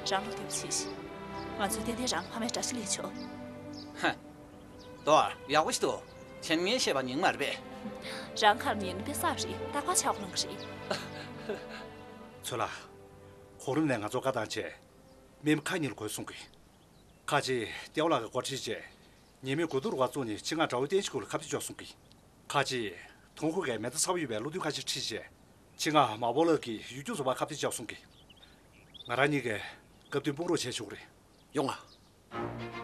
རང་བློ་བདེ་པོ་བྱེད་ཤིག་ང་ཚོས་ཏན་ཏན་རང་ཕ་མའི་དགྲ་ཤ་ལེན་ཆོག་ཧ། རྡོ་ཨར་ཡག་པོ་ཞིག་འདུག་ཁྱེད་ངས་བཤད་པ་ཉན་མ་རེད་པས། རང་ཁ་ལ་ཉན་ན་དཔེ་བསགས་རེད། རྟག་པར་ཆག་སྒོ་ལངས་གི་རེད། ཚོད་ལ། གོང་རིམ་ནས་ང་ཚོར་བཀའ་བཏང་བྱས། མི་ཁག་གཉིས་ལ་བགོས་གསུངས་གི། ཁག་ཅིག་ཏེའུ་ལགས་ཀྱིས་སྒོ་ཁྲིད་བྱས། ཉེས་མེད་གོ་བསྡུར་བ་བཙུགས་ནས་ཆེད་མངགས་དགྲ་བོའི་རྟེན་གཞི་ཁུལ་ལ་ཁ་གཏད་གཅོག་གསུངས་གི། ཁག་ཅིག་ཐུང་ཧུ་གིས་མེ་མདའ་ཚ་པོ་ཡོད་པའི་བློ་མཐུན་ཁ་ཤས་ཁྲིད་བྱས། ཆེད་མངགས་མ་པོ་ལགས་ཀྱིས་ཡུལ་སྐྱོང་ཚོགས་པར་ཁ་གཏད་གཅོག་གསུངས་གི། ང་རང་གཉིས་ཀས་སྐབས་བསྟུན་དཔུང་རོགས་བྱས་ཆོག་གི་རེད། ཡོང་ང་།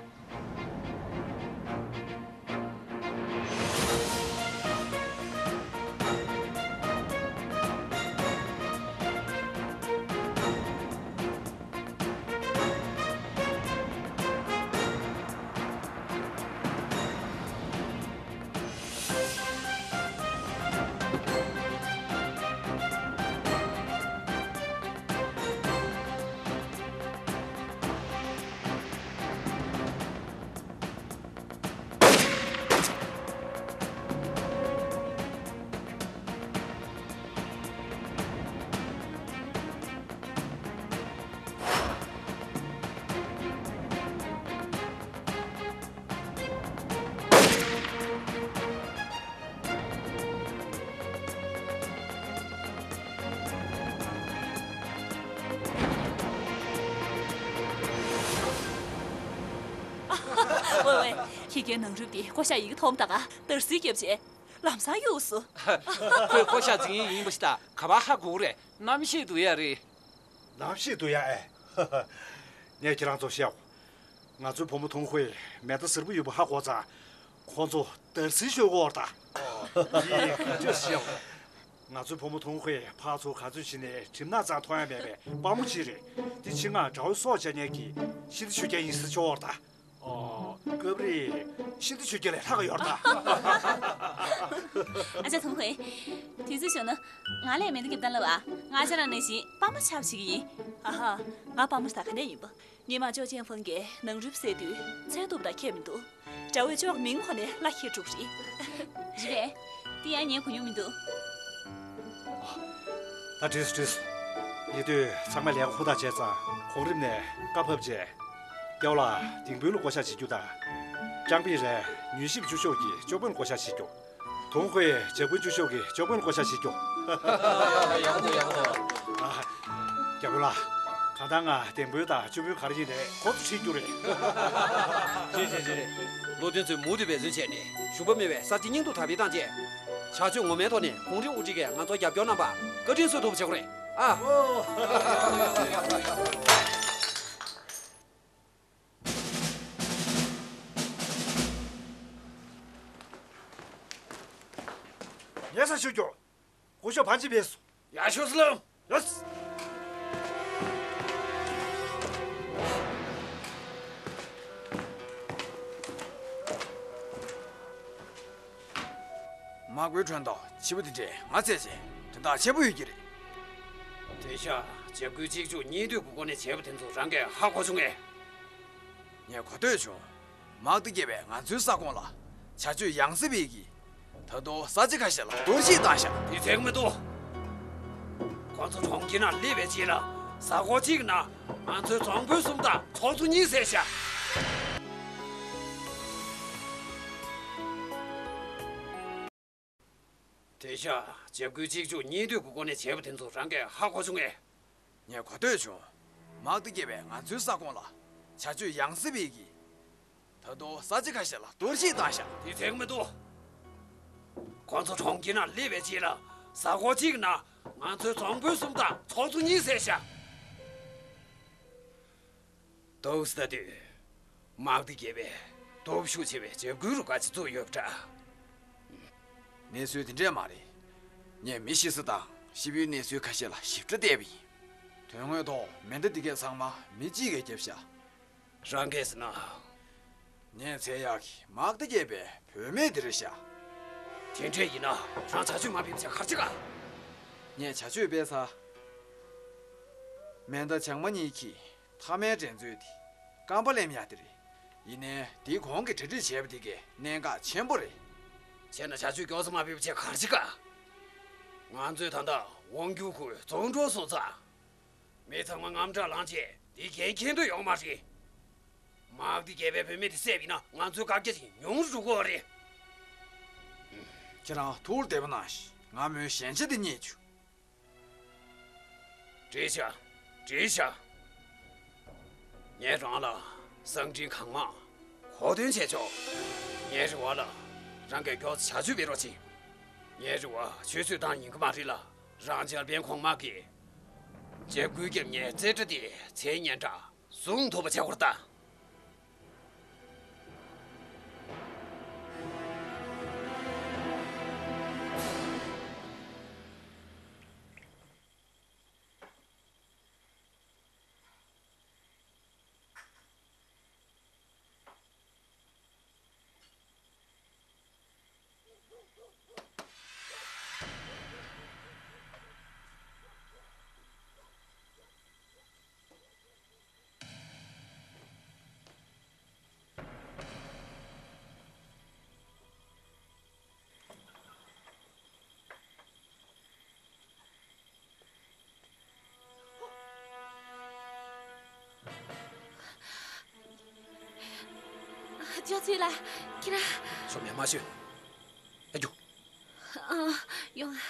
ཝེ་ཝེ། ཁྱེད་ཀྱིས་ནང་རུལ་དེ་ཀོ་ཤ་ཡི་གེ་མཐོང་ད་ག་དར་སིལ་བརྒྱབ་བྱས། ལམ་སང་གཡུགས་སོང་། ཁོས་ཀོ་ཤ་འཛིན་ཡིན་པ་ཞིག་ད་ག་པར་ཧ་གོ་རེད། རྣམ་ཤེས་འདུག་ཡ་རེད། རྣམ་ཤེས་འདུག་ཡ་ཨེ། ངས་ཁྱེད་རང་ཚོ་བཤད། ང་ཚོའི་བུ་མོ་ཐུང་ཧུའེ་མེ་མདའ་གཟེར་པོ་ཡོད་པ་ཧ་གོ་ཙང་། ཁོང་ཚོ་དར་སིལ་ཤོར་གོ་བར་ད། ཡིན་ཁ་ཆོས་བཤད། ང་ཚོའི་བུ་མོ་ཐུང་ཧུའེ་ཕར་ཚུར་ག་ཚོད་ཕྱིན་ནས་གྲིབ་ནག་ཙམ་མཐོང་ཡ་མེད་པའི་དཔའ་མོ་ཅིག་རེད། དེ་ཕྱི་ནང་དགྲ་བོའི་སྲོག་བཅད་མཁན་གྱི་ཤིན་ཏུ་ཆོས་རྒྱལ་ཡིན་ཟེར་ཆོག་བར་ད། ཨོ། སྐབས་རེ་ཤིན་ཏུ་ཆོས་རྒྱལ་ལས་ལྷག་གི་ཡོད་ད། ཨ་ཅག་ཐུང་ཧུའེ། དུས་ཚོད་བྱུང་ན་ང་ལ་མེ་མདའ་རྒྱབ་སྟངས་སླབ་ཨ། ང་ཅག་རང་ནང་བཞིན་དཔའ་མོ་ཆགས་པ་བྱེད་ཀྱི་ཡིན། ཨ་ཧ། ང་དཔའ་མོ་ཞིག་ད་ག་ནས་ཡིན་པ། སྔོན་མ་ཅོ་ཅན་ཧྥང་གིས་ནང་རུལ་བསད་དུས་མཚན་ཐོབ་དང་ཁྱད་མི་འདུག་དགྲ་བོས་ཅོ་མིང་ཁོ་ནས་བླ་ཁྱེར་དཀྲུགས་རེད། རེད་པས། དེ་ཡང་ངས་གོ་མྱོང་མི་འདུག་ད་འགྲིག་སོང་འགྲིག་སོང་། ཉེ་དུས་ཚང་མས་ལས་ཀ་ཧུར་ཐག་བྱས་ཙང་གོང་རིམ་ནས་བཀའ་ཕབ་བྱས། སྐྱབས་ལགས་ལྡིང་དཔོན་ལ་བསྐོ་བཞག་བྱེད་རྒྱུ་དང་། ཀྲང་པི་རན་མྱུལ་ཞིབ་བཅུ་ཤོག་གི་ཅོ་དཔོན་ལ་བསྐོ་བཞག་བྱེད་རྒྱུ། ཐུང་ཧུའེ་ཇབ་རྒོལ་བཅུ་ཤོག་གི་ཅོ་དཔོན་ལ་བསྐོ་བཞག་བྱེད་རྒྱུ། ཡག་པོ་འདུག་ཡག་པོ་འདུག་ཨ། སྐྱབས་མགོན་ལགས། གང་ལྟར་ང་ལྡིང་དཔོན་དང་ཅོ་དཔོན་ག་རེ་ཡིན་ནའི་ཁོ་ཚོ་ཁྲིད་རྒྱུ་རེད། རེད་རེད་རེད་རེད། བློ་མཐུན་ཚོས་མུ་མཐུད་འབད་བརྩོན་བྱས་ནས་ཞུམ་པ་མེད་པའི་གསར་བརྗེ་སྙིང་སྟོབས་དར་སྤེལ་བཏང་རྗེས། བྱ་སྤྱོད་ངོ་མའི་ཐོག་ནས་གོང་རིམ་དབུ་ཁྲིད་ཀྱིས་ང་ཚོར་རྒྱབ་སྐྱོར་གནང་བར་བཀའ་དྲིན་གསོ་ཐུབ་པ་བྱེད་དགོས་རེད་ཨ། ཉེ་ས་ཞུ་རྒྱུ། སྐུ་ཞབས་ཕན་ཅི་ཕེབས་སོང་། ཡར་ཤོག་ཟེར་ལབ། ཡོད། དམག་དཔོན་ཁྲོན་ཏོ་ཕྱི་པོ་དེ་འདྲས་ང་བཙལ་བྱས་དོན་དག་ཆེན་པོ་ཡོད་ཀྱི་རེད། དེང་སང་ཇབ་རྒོལ་གཅིག་མཇུག་གཉིས་མཐུད་ཀྱི་སྒོ་ནས་བྱས་པ་དེ་ཚོ་རང་གིས་ཧ་གོ་བྱུང་ངས། ངས་གོ་ཐོས་བྱུང་། དམག་སྡེ་བརྒྱད་པས་ང་ཚོའི་ས་ཁོངས་ལ་བྱ་སྤྱོད་ཡང་སེ་སྤེལ་གྱིས། ད་དུང་ས་ཆ་ཁ་ཤས་ལ་གཏོར་བཤིག་བཏང་ཤག་དེ་ཚད་མི་འདུག་ཁོང་ཚོ་གྲོང་ཁྱེར་ནང་སླེབས་པའི་རྗེས་ལ་གཟའ་འཁོར་གཅིག་ནང་ང་ཚོའི་རྫོང་དཔོན་གསུམ་དང་ཚོགས་གཙོ་གཉིས་བསད་ཤག་དེང་སང་ཇབ་རྒོལ་གཅིག་མཇུག་གཉིས་མཐུད་ཀྱི་སྒོ་ནས་བྱས་པ་དེ་ཚོ་རང་གིས་ཧ་གོ་བྱུང་ངས། ངས་གོ་ཐོས་བྱུང་། དམག་སྡེ་བརྒྱད་པས་ང་ཚོའི་ས་ཁོངས་ལ་བྱ་སྤྱོད་ཡང་སེ་སྤེལ་གྱིས། ད་དུང་ས་ཆ་ཁ་ཤས་ལ་གཏོར་བཤིག་བཏང་ཤག་དེ་ཚད་མི་འདུག་ཁོང་ཚོ་གྲོང་ཁྱེར་ནང་སླེབས་པའི་རྗེས་ལ་གཟའ་འཁོར་གཅིག་ནང་ང་ཚོའི་རྫོང་དཔོན་གསུམ་དང་ཚོགས་གཙོ་གཉིས་བསད་ཤག་འདུག་སེ་ལྟ་དུས། དམག་སྡེ་བརྒྱད་པས་སྟོབས་ཤུགས་ཆེ་བའི་འཇབ་རྒོལ་རུ་ཁག་ཅིག་བཙུགས་ཡོད་པ་འདྲ། གནས་ཚུལ་དེ་འདྲས་མ་རེད། ངས་མི་ཤི་ས་དང་ཤི་བོའི་གནས་ཚུལ་ཁ་ཤས་ལ་ཞིབ་ཕྲ་བལྟས་པ་ཡིན། དོན་དངོས་ཐོག་མེ་མདའ་འདི་གས་ཚང་མ་མི་གཅིག་གིས་བརྒྱབ་ཤག་རང་གིས་ཟེར་ན། ངས་འཚོལ་ཡག་གི་དམག་སྡེ་བརྒྱད་པའི་བུད་མེད་དེ་རེད་ཤག་དེ་འདྲས་ཡིན་ན་རང་བྱ་སྤྱོད་མ་སྤེལ་བྱས་ག་རེ་བྱེད་ག་ངས་བྱ་སྤྱོད་སྤེལ་ཚར། མེ་མདའ་བྱང་མ་གཉིས་ཀྱི་མཐའ་མའི་འགྲན་རྩོད་དེ་སྐམ་པ་ལེམ་ཡག་དེ་རེད། ཡིན་ནའི་དེའི་གོང་གི་གྲ་སྒྲིག་བྱས་པ་དེ་གས་གནད་འགག་ཆེན་པོ་རེད། བྱས་ན་བྱ་སྤྱོད་མགྱོགས་ཙམ་མ་སྤེལ་བ་བྱས་ག་རེ་བྱེད་ག་ང་ཚོས་ད་ལྟ་དབང་སྒྱུར་ཁུལ་རྫོགས་འགྲོ་སོང་ཙང་། མི་ཚང་མ་དངངས་སྐྲག་ལངས་བྱས་དེའི་འགན་འཁྱེར་འདོད་ཡོད་མ་རེད། དམག་སྡེ་བརྒྱད་པའི་བུད་མེད་དེ་བསད་པ་ཡིན་ན་ང་ཚོའི་བཀག་རྒྱ་ཅིག་ཉུང་རུ་འགྲོ་གི་རེད། ཁྱེད་རང་ཐུགས་བདེ་པོ་གནང་ཞིག་ང་མོའི་ཞན་ཆ་དེ་རྙེད་བྱུང་། འགྲིག་ཤག་འགྲིག་ཤག་ངས་རང་ལ་གསང་འཕྲིན་གང་མང་གོ་སྟོན་བྱས་ཆོག་ངའི་རེ་བ་ལ་རང་གིས་མགྱོགས་ཙམ་བྱ་སྤྱོད་སྤེལ་རོགས་གྱིས། ངའི་རེ་བ་ཆུད་ཟོས་བཏང་ཡིན་གྱི་མ་རེད་ལ། རང་འཇར་པན་གོང་དམག་གིས་འཇབ་རྒོལ་རྒྱབ་མཁན་རྩེ་གྲས་དེའི་མཚན་སྙན་གྲགས་སྲུང་ཐུབ་པ་བྱེད་དགོས་རེད་ད། ཅོ་ཚུའེ་ལགས། ཁྱེད་རང་། ཤོག་མེ་མ་ཤོད། ཨ་རྒྱུ། ཨ། ཡོང་ང་།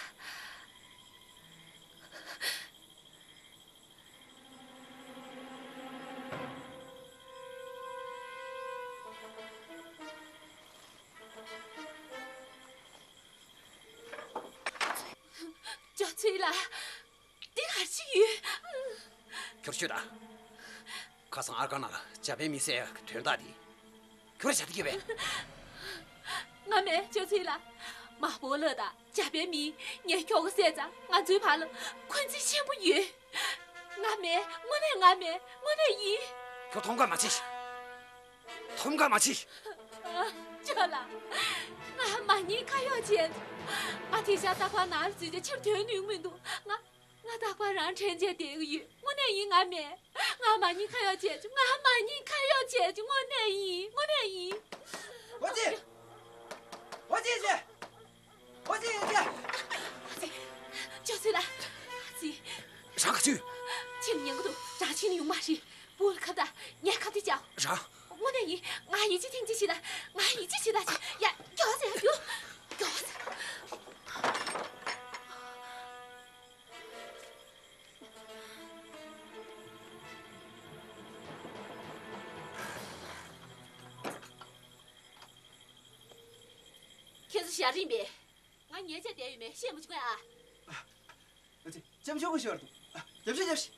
ལགས། འདི་ག་རེ་བྱེད་ཀྱི་ཡོད། ཁྱོད་ཤོད་དང་། ཁ་སང་ཨར་ཀ་ནང་ལ་འཇར་པན་མི་བསད་ཡག་གི་དོན་དག་འདི། ཁྱོད་ར་བྱ་འདི་གི་བས། ང་མེད། ཅོ་ཚེ་ལགས། མ་པོ་ལོ་དང་འཇར་པན་མིས་ངའི་ཁྱོ་ག་བསད་ཙང་ང་ཚོའི་བར་ལ་འཁོན་འཛིན་ཆེན་པོ་ཡོད། ང་མེད། དངོས་གནས་ང་མེད། དངོས་གནས་ཡིན། ཁྱོད་ཐོམ་ཁ་མ་བྱེད། ཐོམ་ཁ་མ་བྱེད། ཨ། ཅོ་ལགས། ང་མ་ཉེས་ཁ་གཡོག་བྱས། ང་དེང་སང་རྟག་པར་ནང་ལ་འཛུལ་ཏེ་ཕྱིར་ཐོན་ནུས་མི་འདུག་ང་། ང་རྟག་པར་རང་དྲན་བྱས་བསྡད་ཀྱི་ཡོད། དངོས་གནས་ཡིན། ང་མེད། ང་མ་ཉེས་ཁ་གཡོག་བྱས་བྱུང་། ང་མ་ཉེས་ཁ་གཡོག་བྱས་བྱུང་། དངོས་གནས་ཡིན། དངོས་གནས་ཡིན། ཨོ་ཙི། ཨོ་ཙི་ཙི། ཨོ་ཙི་ཙི། ཨ་ཙི། ཅོ་ཚེ་ལགས། ཨ་ཙི། རང་ག་ཚོད། ཁྱིམ་ཉན་གི་འདུག་རང་ཕྱིན་ནས་ཡོང་མ་རེད། བུ་ལ་ཁ་བརྡ། ངས་ཁ་བརྡ་བྱ། རང་། དངོས་གནས་ཡིན། ང་ཡིད་ཆེས་ཐེངས་གཅིག་བྱེད་ལ། ང་ཡིད་ཆེས་བྱེད་ལ། ཡ། མགྱོགས་ཟེར། མགྱོགས། མགྱོགས་ཟེར། ཁྱེད་ཚོ་ཞར་རིང་པས། ང་ཉལ་བྱས་བསྡད་ཡོད་མེད་ཤེས་མ་བྱུང་ཨ། ཨ་ཙི། ལྕམ་ཆུང་གི་ཞོར་དུ། ཨ། རྒྱབ་ཤོག་རྒྱབ་ཤོག་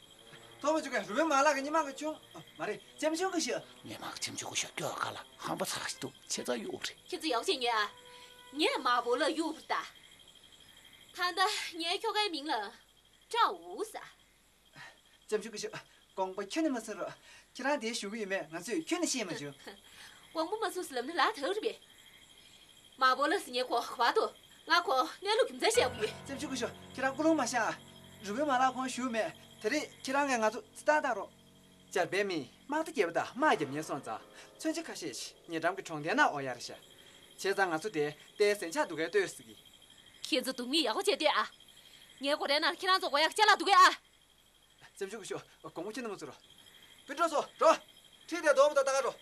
ཐོག་མ་བཅུག་ག་རུས་པའི་མ་ལག་གི་ཉི་མ་གི་ཆུང་། ཨ། མ་རེད། ལྕམ་ཆུང་གི་ཞོར། ཉི་མ་གི་ལྕམ་ཆུང་གི་ཞོར་སྐྱོ་ག་ལ་ཧམ་པ་ཚ་ཞིག་འདུག་ཆེ་ཚ་གཡུག་རེད། ཁྱེད་ཚོ་ཡག་བྱས་ཉོན་ཨ། ངས་མ་པོ་ལོ་གཡུག་པར་ལྟ། ད་ལྟ་ངའི་ཁྱོ་གའི་མིང་ལ། ཀྲའོ་ཝུ་ཟེར། ལྕམ་ཆུང་སྐུ་ཞབས། དགོངས་པ་ཁྱོན་ནས་མ་ཚོམ་རོགས། ཁྱེད་རང་འདིར་བཞུགས་ཀྱི་ཡོད་མེད་ང་ཚོས་ཁྱོན་ནས་ཤེས་མ་བྱུང་། དགོངས་པ་མ་ཚོམ་ཟེར་ལབ་ན་ལག་ཐག་རེད་པས། མ་པོ་ལོ་ཟེར་མཁན་ཁོ་ག་པར་འདུག་ང་ཁོ་གནས་ལུགས་རྒྱུ་མཚན་བཤད་དགོས་ཡོད། ལྕམ་ཆུང་སྐུ་ཞབས། ཁྱེད་རང་ཀུན་སློང་མ་བཤད་ཨ། རུས་པའི་མ་ལག་ཁོང་བཞུགས་མེད། དེ་རིང་ཁྱེད་རང་གིས་ང་ཚོ་རྩིས་བཏང་བཏང་རོགས། འཇར་པན་མིས་དམག་སྡེ་བརྒྱད་པ་དང་དམག་བརྒྱབ་ཉེན་སོང་ཙང་། མཚོན་ཆ་ཁ་ཤས་ཤིག་ཉེ་འགྲམ་གྱི་གྲོང་རྡལ་ནང་འོང་ཡ་རེད་ཤག་བྱས་ཙང་ང་ཚོ་དེ་ལྟའི་ཟིང་ཆ་འདུག་གས་ལྟོས་ཟེར་གི། ཁྱེད་ཚོ་སྡུག་མིག་ཡག་པོ་བྱས་ལྟོས་ཨ། ངའི་སྒོ་རའི་ནང་ཁྱེད་རང་ཚོ་དགོས་ཡག་ཅ་ལག་འདུག་གས་ཨ། ལྕམ་ཆུང་སྐུ་ཞབས། དགོངས་པ་ཁྱེད་རྣམ་པ་ཚོ་རོ། སྤུན་གྲོགས་ཚོ་རོ། ཁྲིད་དེ་རྡོ་བུ་དང་ལྟ་ག་རོ།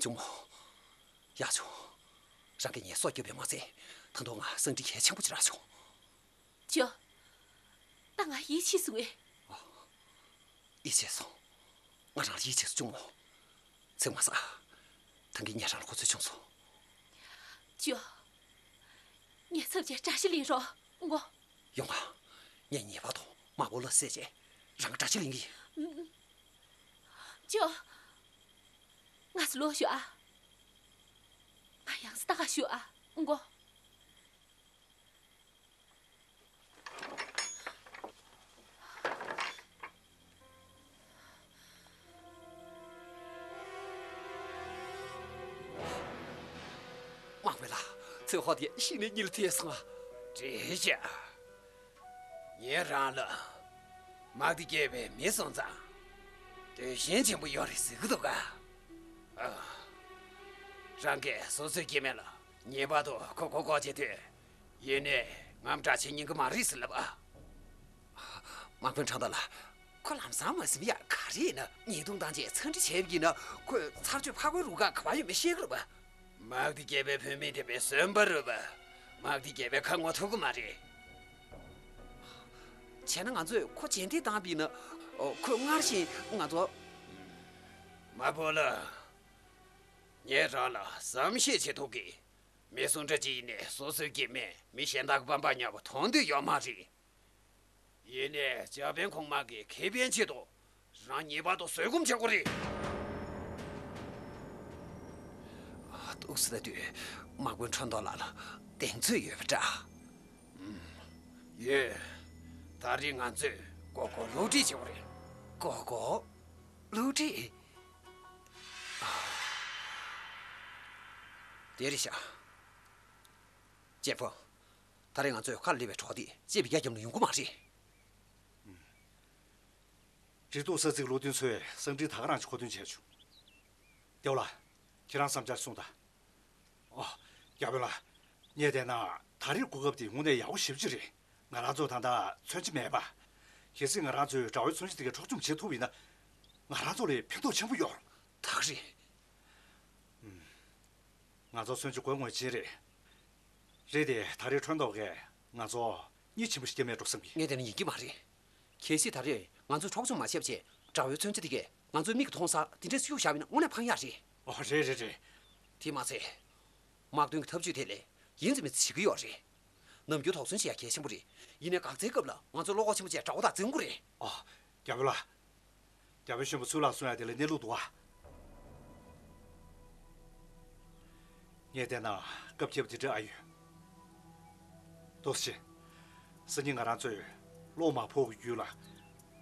གཅུང་མོ། ཡག་བྱུང་། རང་གིས་ངའི་སྲོག་བསྐྱབས་པས་མ་ཚད། ད་དུང་ང་གསང་འཕྲིན་གལ་ཆེན་པོ་ཅིག་རག་བྱུང་། ཅོ། ད་ང་ཡིད་ཆེས་སོང་ངས། ཡིད་ཆེས་སོང་། ང་རང་ལ་ཡིད་ཆེས་སོང་། གཅུང་མོ། ཚིག་མ་ཟ། ད་གིན་ངས་རང་ལ་གོ་ཚོད་བྱུང་སོང་། ཅོ། ངའི་ཚབ་བྱས་དགྲ་ཤ་ལེན་རོགས་གནོངས། ཡོང་ང་། ངས་ངེས་པར་དུ་མ་པོ་ལོ་བསད་བྱས་རང་དགྲ་ཤ་ལེན་གྱི་ཡིན། ཅོ། ང་ཚོ་ལོག་ཤོག་ཨ། ང་ཡང་སེ་ལྟ་ག་ཤོག་ཨ། གནོངས། དམག་མི་ལགས། ཚེ་ཧོ་དེ་གཞི་ནས་གཉིད་ཐེབས་སོང་ང་། འགྲིག་ཤག་ངས་རང་ལ་དམག་སྡེ་བརྒྱད་པའི་མི་སོང་ཙང་། འདོད་ཞེན་ཆེན་པོ་ཡོད་རེད་ཟེར་གི་འདུག་ག་ཨ། རང་གིས་སོ་སོའི་སྐྱེ་དམན་ལ་ངེས་པར་དུ་ཁོ་མགོ་སྐོར་བྱེད་དུས། ཡིན་ནའི་ངའམ་དགྲ་ཆེ་ཉན་གི་མ་རེད་ཟེར་ལབ་ཨ། དམག་དཔོན་ཁྲང་ཏོ་ལགས། ཁོ་ལམ་སང་མ་ཟིན་ཡ་ག་རེ་ཡིན་ན། ཉེས་རྡུང་བཏང་རྗེས་འཚང་འདྲི་བྱས་པ་ཡིན་ན། ཁོས་ཚར་གཅོད་ཕར་རྒོལ་རུ་ཁག་ག་པར་ཡོད་མེད་ཤེས་གི་རེད་པ། དམག་སྡེ་བརྒྱད་པའི་བུད་མེད་དེ་བས་གསོན་པོ་རེད་པ། དམག་སྡེ་བརྒྱད་པས་ཁ་ངོ་ཐུབ་གི་མ་རེད། བྱས་ན་ང་ཚོས་ཁོ་རྗེས་འདེད་བཏང་བ་ཡིན་ན། ཨོ། ཁོས་སྔར་བཞིན་ང་ཚོ། མ་པོ་ལོ། ངས་རང་ལ་བསམ་ཤེས་བྱེད་ཐུབ་གི། མི་སུ་འདྲ་ཅིག་ཡིན་ནའི་སོ་སོའི་སྐྱེ་དམན་མི་གཞན་དག་གི་པང་པར་ཉར་བ་མཐོང་འདོད་ཡོད་མ་རེད། ཡིན་ནའི་འཇར་པན་གོང་མ་གི་ཁེ་ཕན་ཆེད་དུ་རང་ངེས་པར་དུ་བཟོད་སྒོམ་བྱེད་དགོས་རེད། ཨ། འདུག་སེ་ལྟ་དུས་དམག་དཔོན་ཁྲོན་ཏོ་ལགས་ལ་གདེང་ཚོད་ཡོད་པ་འདྲ། ཨུམ། ཡོད། ད་རེས་ང་ཚོས་མགོ་སྐོར་བསླུ་བྲིད་བྱེད་དགོས་རེད། མགོ་སྐོར་བསླུ་བྲིད། ཨ། དེ་རེད་ཤག་གཅེན་པོ། ད་རེས་ང་ཚོས་ཁ་ལ་སླེབས་པའི་གྲོགས་དེ་ཅིག་བརྒྱ་བརྒྱབ་ན་ཡོང་གི་མ་རེད། རི་ཏུ་ས་ཚིགས་བློ་མཐུན་ཚོས་གསང་འཕྲིན་ད་ག་རང་ཅིག་མཁོ་འདོན་བྱས་བྱུང་། ཏེའུ་ལགས། ཁྱེད་རང་བསམ་འཆར་གསུངས་དང་། ཨོ། བརྒྱ་དཔོན་ལགས། ངས་བལྟས་ན་ད་རེས་གོ་སྐབས་འདི་དངོས་གནས་ཡག་པོ་ཞེ་པོ་ཅིག་རེད། ང་རང་ཚོ་ད་ལྟ་མཚོན་ཆ་མེད་པ། གལ་སྲིད་ང་རང་ཚོས་དགྲ་བོའི་མཚོན་ཆ་དེ་གའི་འཕྲོག་བཅོམ་བྱེད་ཐུབ་པ་ཡིན་ན། ང་རང་ཚོ་ལ་ཕན་ཐོགས་ཆེན་པོ་ཡོང་། ད་ག་རེད། ཨུམ། ང་ཚོ་མཚོན་ཆ་དགོས་ངེས་ཅན་རེད། རེད་དེ་ད་རེས་ཁྲོན་ཏོ་གིས་ང་ཚོ་མི་ཆེན་པོ་ཞིག་རྒྱབ་མེད་འགྲོ་བསམ་གི། ངས་བལྟས་ན་ཡིན་གྱི་མ་རེད། གལ་སྲིད་ད་རེས་ང་ཚོས་འཕྲོག་བཅོམ་མ་བྱས་པ་བྱས་དགྲ་བོའི་མཚོན་ཆ་དེ་གས་ང་ཚོའི་མིག་གིས་མཐོང་སར་དེ་འདྲས་གཡུགས་བཞག་པ་ཡིན་ན་དངོས་གནས་ཕངས་ཡག་རེད། ཨོ་རེད་རེད་རེད། དེ་མ་ཚད། དམག་དོན་གྱི་ཐབས་ཇུས་དེ་ལས་ཡིན་ཙམ་མིན་ཙམ་བྱེད་ཀྱི་ཡོད་རེད། ནམ་རྒྱུན་དོགས་ཟོན་བྱེད་ཡ་གལ་ཆེན་པོ་རེད། ཡིན་ནའི་འགག་རྩའི་སྐབས་ལ་ང་ཚོ་བློ་ཁོག་ཆེན་པོ་བྱས་དགྲ་བོ་དང་འཛིང་དགོས་རེད། ཨོ། རྒྱལ་པོ་ལགས། རྒྱལ་པོ་གཞོན་པ་ཚུར་ལ་སོང་ཡ་དེ་ལ་གནས་ལུགས་འདུག་བ། ངས་བལྟས་ན་སྐབས་ཁྱད་པར་དེ་འདྲ་ཨ་ཡོད། ཏོག་ཙམ། སང་ཉིན་ང་རང་ཚོས་གློག་མ་ཕོག་གི་རྒྱུད་ལ་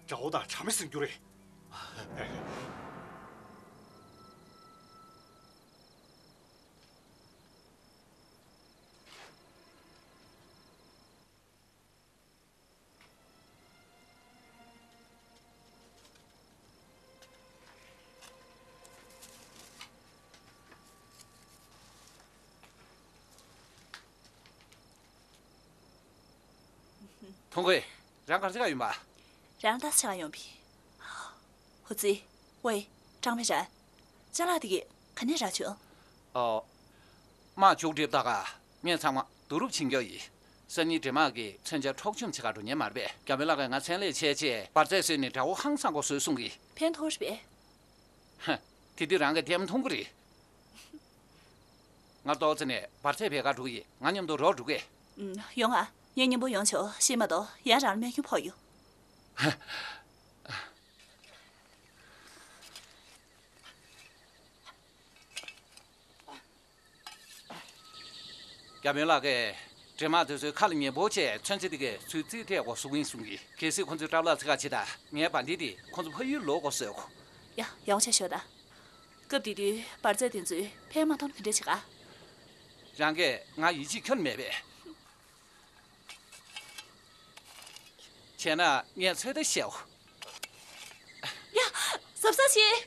དགྲ་བོ་དང་གྲངས་མེད་ཟིན་རྒྱུ་རེད། ཐོང་ཁོས། རང་ག་རེ་བྱེད་ག་ཡོང་པ། རང་ལྟ་ཆ་ག་ཡོང་པི། ཧུ་ཙི། ཝེ། ཀྲང་པེ་རན། ཅ་ལག་དེ་གས་ག་ནས་རག་བྱུང་། ཨོ། དམག་མཇུག་སྒྲིལ་ད་ག་ངས་ཚང་མ་བསྡུ་རུབ་བྱེད་འགྱོ་ཡིན། སང་ཉིན་འདྲེ་དམག་གིས་མཚོན་ཆ་འཕྲོག་བཅོམ་བྱེད་ག་འགྲོ་ཉེན་མ་རེད་པས། རྒྱ་མི་ལགས་ཀྱིས་ང་མཚན་ལས་བྱས་བྱས་འབར་རྫས་བཟོས་ནས་དགྲ་བོ་ཧང་སང་གོ་བཟོས་གསུང་གི། ཕན་ཐོགས་རེད་པས། ཧ། དེ་དུས་རང་གིས་བལྟས་མ་མཐོང་གི་རེད། ང་ཏོག་ཙེ་ནས་འབར་རྫས་བེད་ག་འགྲོ་གི་ཡིན། ང་མཉམ་དུ་རོགས་འགྲོ་གས། ཨུམ། ཡོང་ཨ། ངའི་མཉམ་པོ་ཡོང་ཆོག་ཤེས་མ་གཏོགས་ཡང་རང་ལ་རྨས་སྐྱོན་ཕོག་ཡོང་། རྒྱ་མོལ་ལགས་ཀྱིས་འདྲེ་དམག་དེ་ཚོའི་ཁ་ལ་ཉན་པོ་བྱས་མཚོན་ཆ་དེ་གས་ཚུར་རྩིས་སྤྲད་དགོས་གསུང་གིན་གསུང་གི། གལ་སྲིད་ཁོ་ཚོས་སྐྲ་ལག་ཚིག་ཁ་བྱེད་ད་ངའི་བ་འདི་དེ་ཁོ་ཚོ་ཕ་ཡུལ་ལོག་དགོས་བཟོས་གོ། ཡ། ཡག་པོ་བྱས་ཤོད་ད། སྐབས་དེ་དུས་འབར་རྫས་དེ་ཚོས་ཕན་མ་ཐོགས་ན་ག་འདྲ་བྱེད་ག། རང་གིས་ང་ཡིད་ཆེས་ཁྱོན་མེད་པས། བྱས་ན་ངས་ཚོད་ལྟ་བྱའོ། ཡ། གཟབ་གཟབ་བྱེད།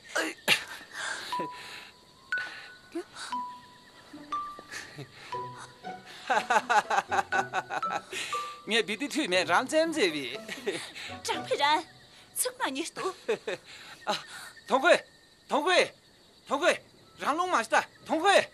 ངས་བི་ཏི་ཐུད་མེད་རང་བཙན་མཛད་པའི། ཀྲང་པེ་རན། ཚིག་མ་ཉེས་འདུག། ཨ། ཐོང་ཁོས། ཐོང་ཁོས། ཐོང་ཁོས། རང་ལུང་མ་ཤི་ད། ཐོང་ཁོས།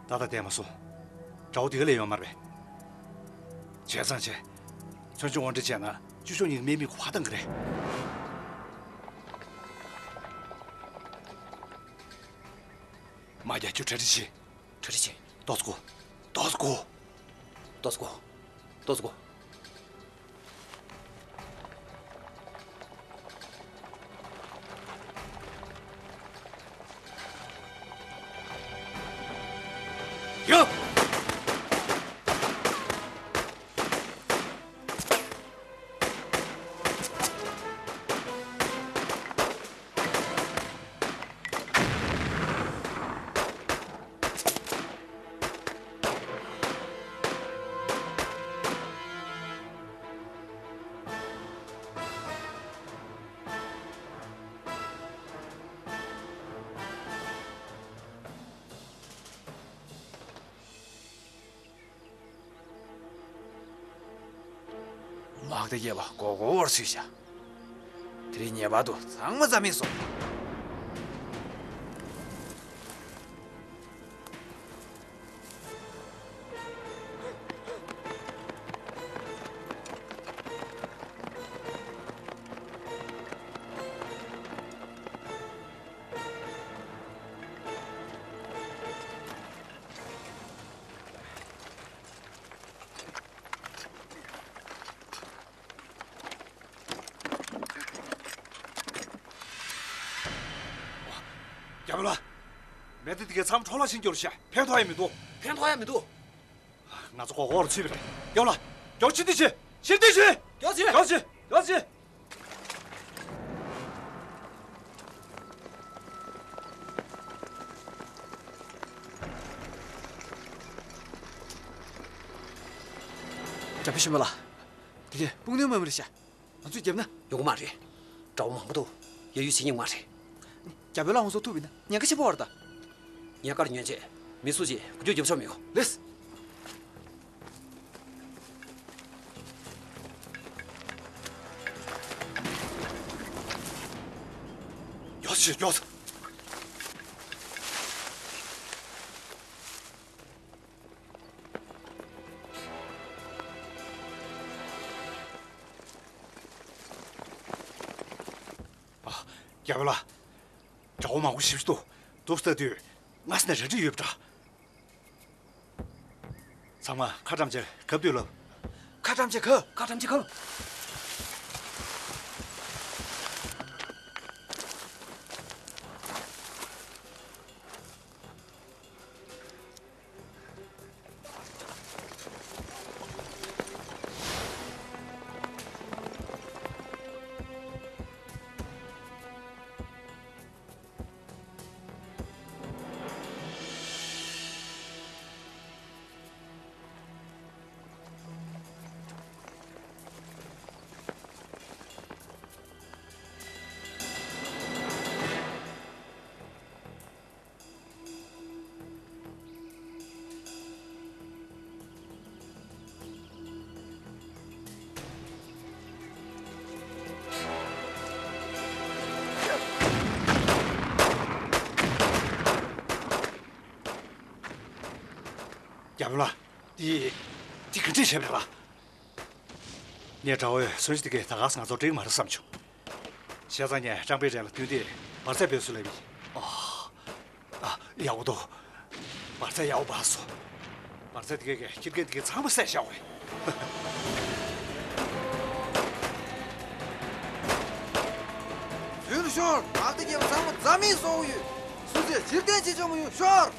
ཏག་ཏག་བསྡད་མ་སོང་། དགྲ་བོ་དེ་ག་ལས་ཡོང་མ་རེད་པས། བྱས་ཙང་བྱས། མཚོན་ཆ་དབོར་འདྲེན་བྱས་ན་ཅོ་ཅོ་གཉིས་ཀྱི་དམག་མི་ཁུ་བ་བཏང་གི་རེད། དམག་རྒྱག་རྒྱུ་གྲ་སྒྲིག་བྱེད། གྲ་སྒྲིག་བྱེད། ཏོག་ཙམ་སྒུག། ཏོག་ཙམ་སྒུག། ཏོག་ཙམ་སྒུག། ཏོག་ཙམ་སྒུག། ཡ། དམག་སྡེ་བརྒྱད་པ་མགོ་སྐོར་བར་ཚུད་བཞག། དེ་རིང་ངེས་པར་དུ་གཙང་མ་རྩ་མེད་བཟོ། རྒྱ་མི་ལ། མེ་མདའ་དེ་གའི་མཚམས་འཕྲོ་བརླག་ཕྱིན་རྒྱུར་བཤད་ཕན་ཐོགས་ཡ་མི་འདུག། ཕན་ཐོགས་ཡ་མི་འདུག། ང་ཚོ་མགོ་སྐོར་ཚུད་པ་རེད། རྒྱབ་ལ། མགྱོགས་ཕྱིར་འཐེན་བྱེད། ཕྱིར་འཐེན་བྱེད། མགྱོགས་བྱེད། མགྱོགས་བྱེད། མགྱོགས་བྱེད། རྒྱ་བོད་གཞོན་པ་ལགས། དེ་གས་དཔུང་སྣོན་དམག་མི་རེད་ཤག། ང་ཚོས་བརྒྱབ་ན། ཡོང་གི་མ་རེད། དགྲ་བོ་མང་པོ་འདུག། ཡ་ཡུལ་ཟིན་ཉེ་མ་རེད། རྒྱ་བོད་ལ་ཧོན་སོ་ཐུབ་པ་ཡིན་ན་ཉེན་ཁ་ཆེན་པོ་བར་ད། ཉེན་ཁར་ཉོན་ཆེད། མི་སུ་གཅིག་འགུལ་སྐྱོད་རྒྱབ་ཆོག་མི་དགོས། ལེགས། མགྱོགས་སེ་མགྱོགས་སེ། ཨ། རྒྱལ་པོ་ལགས། དགྲ་བོ་མང་པོ་ཞེ་པོ་ཅིག་འདུག། འདུག་ཟེར་དུས་སྔ་ས་ནས་རེ་འདྲི་ཡོད་པ་འདྲ། ཚང་མ་ཁ་བཀྲམ་བྱས་གབ་སྡོད་ལབ། ཁ་བཀྲམ་བྱས་གབ། ཁ་བཀྲམ་བྱས་གབ། རྒྱལ་པོ་ལགས། འདི། འདི་ག་འདྲས་བྱས་པ་རེད་པ། ངས་དགྲ་བོའི་མཚོན་ཆ་དེ་གས་ད་ག་སེ་ང་ཚོར་སྤྲད་ཀྱི་མ་རེད་བསམ་བྱུང་། བྱས་ཙང་ངས་ཀྲང་པེ་ཧྲན་ལ་བསྟུན་ཏེ་འབར་རྫས་སྤེལ་སྲོལ་ལབ་ཡིན། ཨ། ཨ། ཡག་པོ་འདུག། འབར་རྫས་ཡག་པོ་འབར་སོང་། འབར་རྫས་དེ་གས་ཀྱིས་ཁྱི་རྒན་དེ་གའི་ཚང་མ་བསད་བཞག་པ་རེད། ཚུར་ཤོག། དམག་སྡེ་བརྒྱད་པ་ཚང་མ་རྩ་མེད་བཟོ་གི་ཡོད། སུ་ཚོས་ཕྱིར་འཐེན་བྱེད་ཆོག་མི་ཡོང་། ཤོག།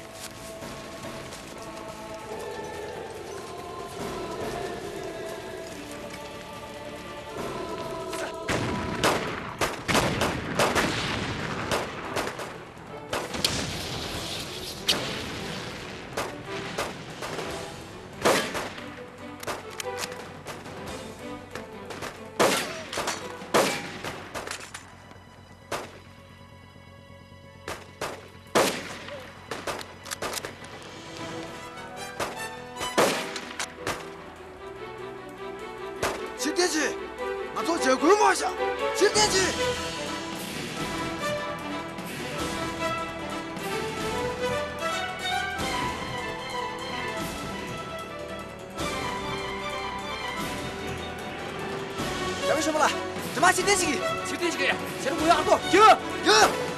ཕྱིར་འཐེན་བྱེད། ང་ཚོ་འཇབ་རྒོལ་མང་ཤག། ཕྱིར་འཐེན་བྱེད། རྒྱལ་པོ་གཞོན་པ་ལགས། རྗེས་མ་ཕྱིར་འཐེན་བྱེད་ཀྱི། ཕྱིར་འཐེན་བྱེད་ཀྱི། ཕྱིར་འགུལ་ཡག་ཏོ། རྒྱུགས། རྒྱུགས།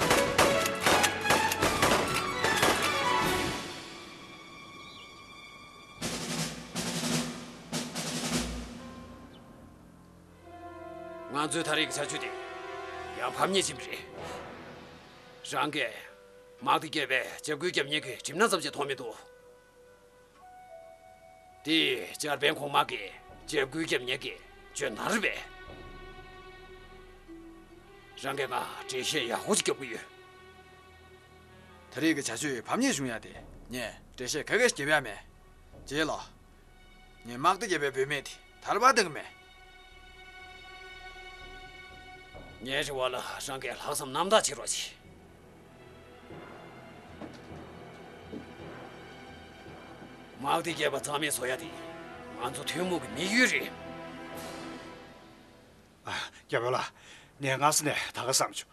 ང་ཚོའི་ད་རེས་ཀྱི་བྱ་སྤྱོད་དེ་ཡང་ཕམ་ཉེས་ཕྱིན་པ་རེད། རང་གིས་དམག་སྡེ་བརྒྱད་པའི་འཇབ་རྒོལ་རྒྱབ་མཁན་གྱི་གྲིབ་ནག་ཙམ་ཞིག་མཐོང་མི་འདུག། དེས་འཇར་པན་གོང་དམག་གིས་འཇབ་རྒོལ་རྒྱབ་མཁན་གྱི་འཇོན་ཐང་རེད་པས། རང་གིས་ང་འགྲེལ་བཤད་ཡག་པོ་ཞིག་རྒྱབ་ཀྱི་ཡོད། ད་རེས་ཀྱི་བྱ་སྤྱོད་ཕམ་ཉེས་བྱུང་ཡ་དེ་ངས་འགྲེལ་བཤད་ག་གེ་ཞིག་རྒྱབ་ཡ་མེད། རྗེས་ལ། ངས་དམག་སྡེ་བརྒྱད་པའི་བུད་མེད་དེ་ཐར་པ་བཏང་གི་མེད། ངའི་རེ་བ་ལ་རང་གིས་ལྷག་བསམ་རྣམ་དག་བྱེད་རོགས་གྱིས། དམག་སྡེ་བརྒྱད་པ་རྩ་མེད་བཟོ་ཡ་དེ་ང་ཚོ་ཐུན་མོང་གི་དམིགས་ཡུལ་རེད། ཨ། རྒྱལ་པོ་ལགས། ངས་སྔ་ས་ནས་ད་ག་བསམ་བྱུང་།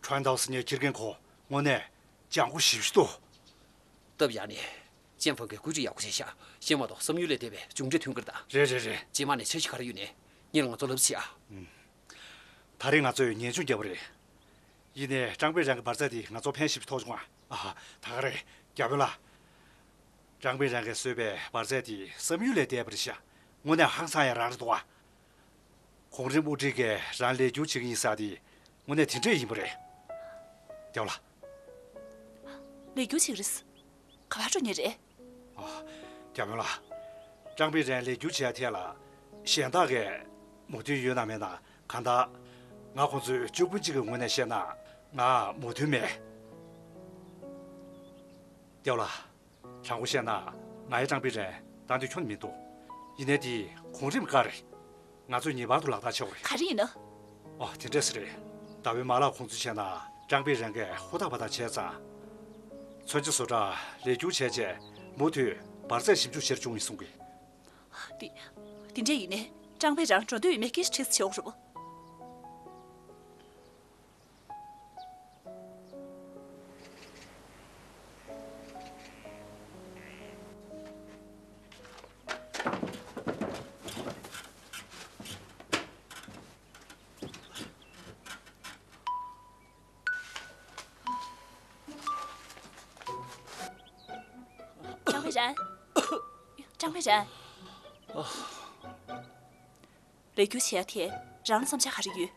ཁྲོན་ཏའོ་སི་ཉའི་ཁྱི་རྒན་ཁོ་དངོས་གནས་སྤྱང་པོ་ཞེ་པོ་ཅིག་འདུག། སྟབས་ཡག་ནས། ཅན་ཧྥང་གིས་བཀོད་སྒྲིག་ཡག་པོ་བྱས་ཤག། ཤེས་མ་གཏོགས་བསམ་ཡུལ་ལས་འདས་པའི་མཇུག་འབྲས་ཐོན་གྱི་རེད་ད། རེད་རེད་རེད། རྗེས་མ་ནས་འཆར་གཞི་ག་རེ་ཡོད་ནའི་ངེད་ལ་ང་ཚོ་ལབ་བྱེད་ཨ། ཨུམ། ད་རེས་ང་ཚོས་ཉེན་སྲུང་བརྒྱབ་པ་རེད། ཡིན་ནའི་ཀྲང་པེ་ཧྲན་གྱི་འབར་རྫས་དེ་ང་ཚོར་ཕན་ཞེ་པོ་ཐོགས་བྱུང་ཨ། ཨ་ཧ། ད་ག་རེད། རྒྱལ་པོ་ལགས། ཀྲང་པེ་ཧྲན་གྱིས་བཟོས་པའི་འབར་རྫས་དེ་བསམ་ཡུལ་ལས་འདས་པ་རེད་ཤག། དངོས་གནས་ཧང་སང་ཡ་རང་རེད་འདུག་ཨ། གོང་རིམ་དབུ་ཁྲིད་ཀྱིས་རང་ལས་སྒྱུར་བྱེད་ཀྱི་ཡིན་ཟེར་དེ་དངོས་གནས་དེ་འདྲས་ཡིན་པ་རེད། རྒྱལ་པོ་ལགས། ལས་སྒྱུར་བྱེད་ཀྱི་རེད། ག་པར་འགྲོ་མཁན་རེད། ཨ། རྒྱལ་པོ་ལགས། ཀྲང་པེ་ཧྲན་ལས་སྒྱུར་བྱེད་ཡ་ཐད་ལ་གཞན་དག་གིས་མོས་མཐུན་ཡོད་ན་མེད་ན། གང་ལྟར་ང་ཁོང་ཚོའི་བཅུ་དཔོན་གཅིག་གི་ངོས་ནས་བཤད་ན་ང་མོས་མཐུན་མེད། རྒྱལ་པོ་ལགས། དྲང་པོ་བཤད་ན་ང་ཡི་ཀྲང་པེ་ཧྲན་བཏང་འདོད་ཁྱོན་ནས་མི་འདུག། ཡིན་ནའི་དེ་གོང་རིམ་བཀའ་རེད། ང་ཚོས་ངེས་པར་དུ་ལག་བསྟར་བྱེད་དགོས་རེད། ག་རེ་ཡིན་ན། ཨོ། དེ་འདྲས་རེད། ཟླ་བའི་མ་ལག་ཁོང་ཚོས་བྱས་ན་ཀྲང་པེ་ཧྲན་གྱིས་ཧུར་ཐག་པ་ཐག་བྱས་ཙང་། མཚོན་ཆ་བཟོ་གྲྭ་ལས་སྒྱུར་བྱས་རྗེས་མུ་མཐུད་འབར་རྫས་ཞིབ་འཇུག་བྱེད་རྒྱུ་བྱུང་ཡིན་གསུང་གི། དེ་དེ་འདྲ་ཡིན་ནའི་ཀྲང་པེ་རང་འགྲོ་འདོད་ཡོད་མེད་སྐད་ཆ་དྲིས་བྱེད་འོག་རུབ། ཀྲང་པེ་རན། ཀྲང་པེ་རན། ལས་སྒྱུར་བྱེད་ཡ་དེ་རང་ལ་བསམ་འཆར་ག་རེ་ཡོད།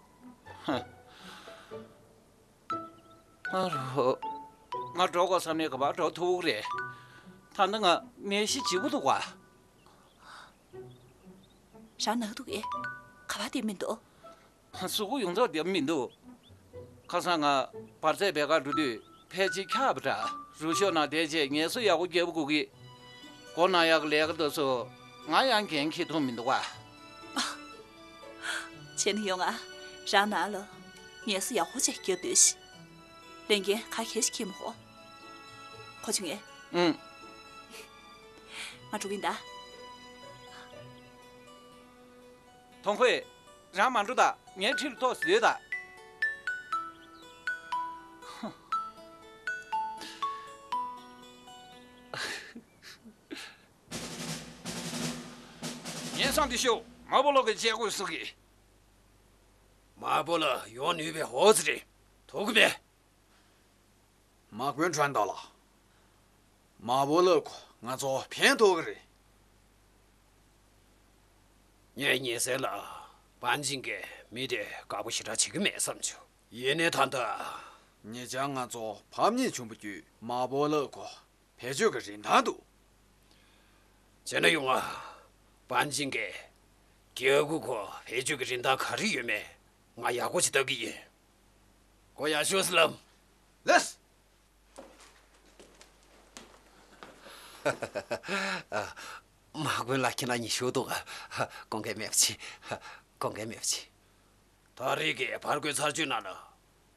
ཨ་རོ། ང་འགྲོ་དགོས་བསམ་ནས་ག་པར་འགྲོ་ཐུབ་ཀྱི་རེད། ད་ལྟ་ང་ནད་གཞི་ལྗིད་པོ་འདུག་ག། རང་ན་གི་འདུག་གས། ག་པར་བསྡད་མི་འདུག། གཟུགས་པོ་ཡོངས་རྫོགས་བདེ་པོ་མི་འདུག། ཁ་སང་ང་འབར་རྫས་སྦས་གར་འགྲོ་དུས་ཕལ་ཆེར་འཁྱག་པ་འདྲ། རུ་ཤོག་ནང་བསྡད་རྗེས་ངལ་གསོ་ཡག་པོ་རྒྱག་དགོས་ཀྱི། སྒོ་ནང་ཡག་གི་ལས་ཀ་དེ་ཚོ་ང་ཡང་འགན་འཁྱེར་ཐུབ་མི་འདུག་ག། བྱས་ན་ཡོང་ང་། རང་ནང་ལ་ངལ་གསོ་ཡག་པོ་ཅིག་རྒྱག་སྡོད་ཤིག། ལས་འགན་ག་གེ་ཞིག་འཁྱེར་མི་དགོས། གོ་བྱུང་ངས། ཨང་། ང་འགྲོ་གི་ཡིན་ད། ཐོང་ཁོས། རང་མ་འགྲོ་ད། ངའི་འཁྲིས་ལ་ཏོག་ཙམ་སྡོད་ད། ངས་སང་དེ་ཤོག། མ་པོ་ལོ་གི་བྱེད་དགོས་སུ་གི། མ་པོ་ལོ་ཡོང་ནུས་པའི་འོ་ཙི་རེད། ཐུག་གི་མེད། དམག་དཔོན་ཁྲོན་ཏོ་ལགས། མ་པོ་ལོ་ཁོ་ང་ཚོ་ཕན་ཐོགས་ཀྱི་རེད། ངས་ཉེ་སར་ལ་པན་ཅིན་གྱིས་མི་དེ་དགའ་པོ་ཞེ་དྲག་བྱེད་ཀྱི་མེད་བསམ་བྱུང་། ཡིན་ནའི་ད་ལྟ། ཉེ་ཆར་ང་ཚོ་ཕམ་ཉེས་བྱུང་བ་བརྒྱུད་མ་པོ་ལོ་ཁོ་བེད་སྤྱོད་ཀྱི་རིན་ཐང་འདུག། བྱས་ན་ཡོང་ང་། པན་ཅིན་གྱིས། རྒྱལ་པོ་ཁོ་བེད་སྤྱོད་ཀྱི་རིན་ཐང་ག་རེ་ཡོད་མེད་ང་ཡག་པོ་ཅིག་ལྟ་གི་ཡིན། ཁོ་ཡར་ཤོག་ཟེར་ལབ། ལགས། དམག་དཔོན་ལགས། ཁྱེད་རང་གཉིས་བཞུགས་འདུག། དགོངས་འགལ་མེད་པ་བྱེད། དགོངས་འགལ་མེད་པ་བྱེད། ད་རེས་ཀྱི་ཕར་རྒོལ་ཚར་གཅོད་ནང་ལ།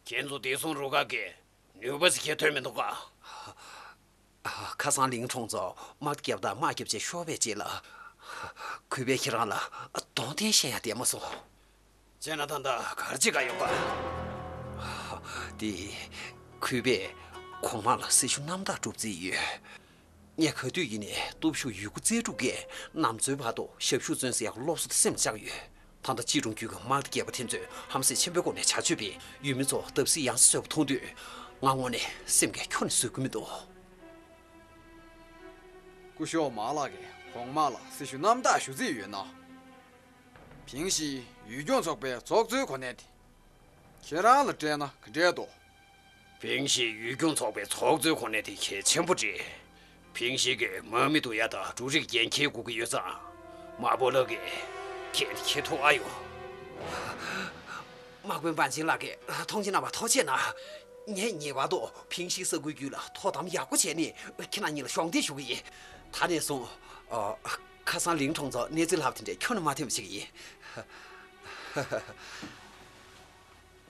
ཁྱེད་ཚོ་བདེ་སྲུང་རུ་ཁག་གིས་ནུས་པ་ཞིག་ཁྱེར་ཐོན་མི་འདུག་ག། ཁ་སང་ལིང་གྲོང་ཚོར་དམག་རྒྱབ་དང་དམག་རྒྱབ་ཅེས་ཤོར་བའི་རྗེས་ལ། གུས་པས་ཁྱེད་རང་ལ་གདོང་བསྟན་བཤད་ཡ་བསྡད་མ་སོང་། བྱས་ན་ད་ལྟ་ག་རེ་བྱེད་ག་ཡོང་ག། དེ། གུས་པས་གོང་མ་ལ་སྲི་ཞུ་རྣམ་དག་སྒྲུབ་རྩིས་ཡོད། ངས་ག་དུས་ཡིན་ནའི་སྟོབས་ཤུགས་ཡོད་རྒུ་རྩལ་སྤྲུགས་ཀྱིས་ནམ་འཚོའི་བར་དུ་ཞབས་ཞུ་བརྩོན་ཟེར་ཡག་སློབ་གསོ་དེ་སེམས་བཅངས་ཡོད། ད་ལྟ་ཅི་ཀྲུང་རྒྱུད་ཀྱི་དམག་སྡེ་བརྒྱད་པ་དེ་ཚོས་ཧམ་སེམས་ཆེན་པོའི་སྒོ་ནས་བྱ་སྤྱོད་སྤེལ། ཡུལ་མི་ཚོ་བརྡབ་གསིག་ཡང་སེ་བཟོས་པ་མཐོང་དུས། ང་དངོས་གནས་སེམས་ཀྱིས་ཁྱོན་ནས་བཟོད་ཀྱི་མི་འདུག། སྐུ་ཞབས་མ་ལགས་ཀྱིས་གོང་མ་ལ་སྲི་ཞུ་རྣམ་དག་ཞུ་རྩིས་ཡོད་ན། ཕིང་ཤི་ཡུལ་སྐྱོང་ཚོགས་པའི་ཚོགས་གཙོའི་གོ་གནས་དེ་ཁྱེད་རང་ལ་སྤྲད་ན་ག་འདྲས་འདུག། ཕིང་ཤི་ཡུལ་སྐྱོང་ཚོགས་པའི་ཚོགས་གཙོའི་གོ་གནས་དེ་གལ་ཆེན་པོ་རེད། ཕིང་ཤི་གིས་དམག་མི་བསྡུ་ཡ་དང་འབྲུ་རིགས་འགན་འཁྱེར་དགོས་ཀྱི་ཡོད་ཙང་། མ་པོ་ལོ་གིས་འགན་འཁྱེར་ཐུབ་ཨ་ཡོད། དམག་དཔོན་པན་ཆིན་ལགས་ཀྱིས་མཐོང་ཆེན་གནང་བར་ཐུགས་རྗེ་གནང་། ངས་ངེས་པར་དུ་ཕིང་ཤི་ས་ཁུལ་རྒྱུད་ལ་དོ་དམ་ཡག་པོ་བྱས་ནས་ཁྱེད་རྣམ་གཉིས་ལ་གཞོགས་འདེགས་ཞུ་གི་ཡིན། ད་ནས་བཟུང་། ཨ། ཁ་སང་ལིང་གྲོང་ཚོར་གནས་ཚུལ་ལྷག་པ་དེ་འདྲའི་ཁྱོན་ནས་མ་ཐོན་པ་བྱེད་ཀྱི་ཡིན།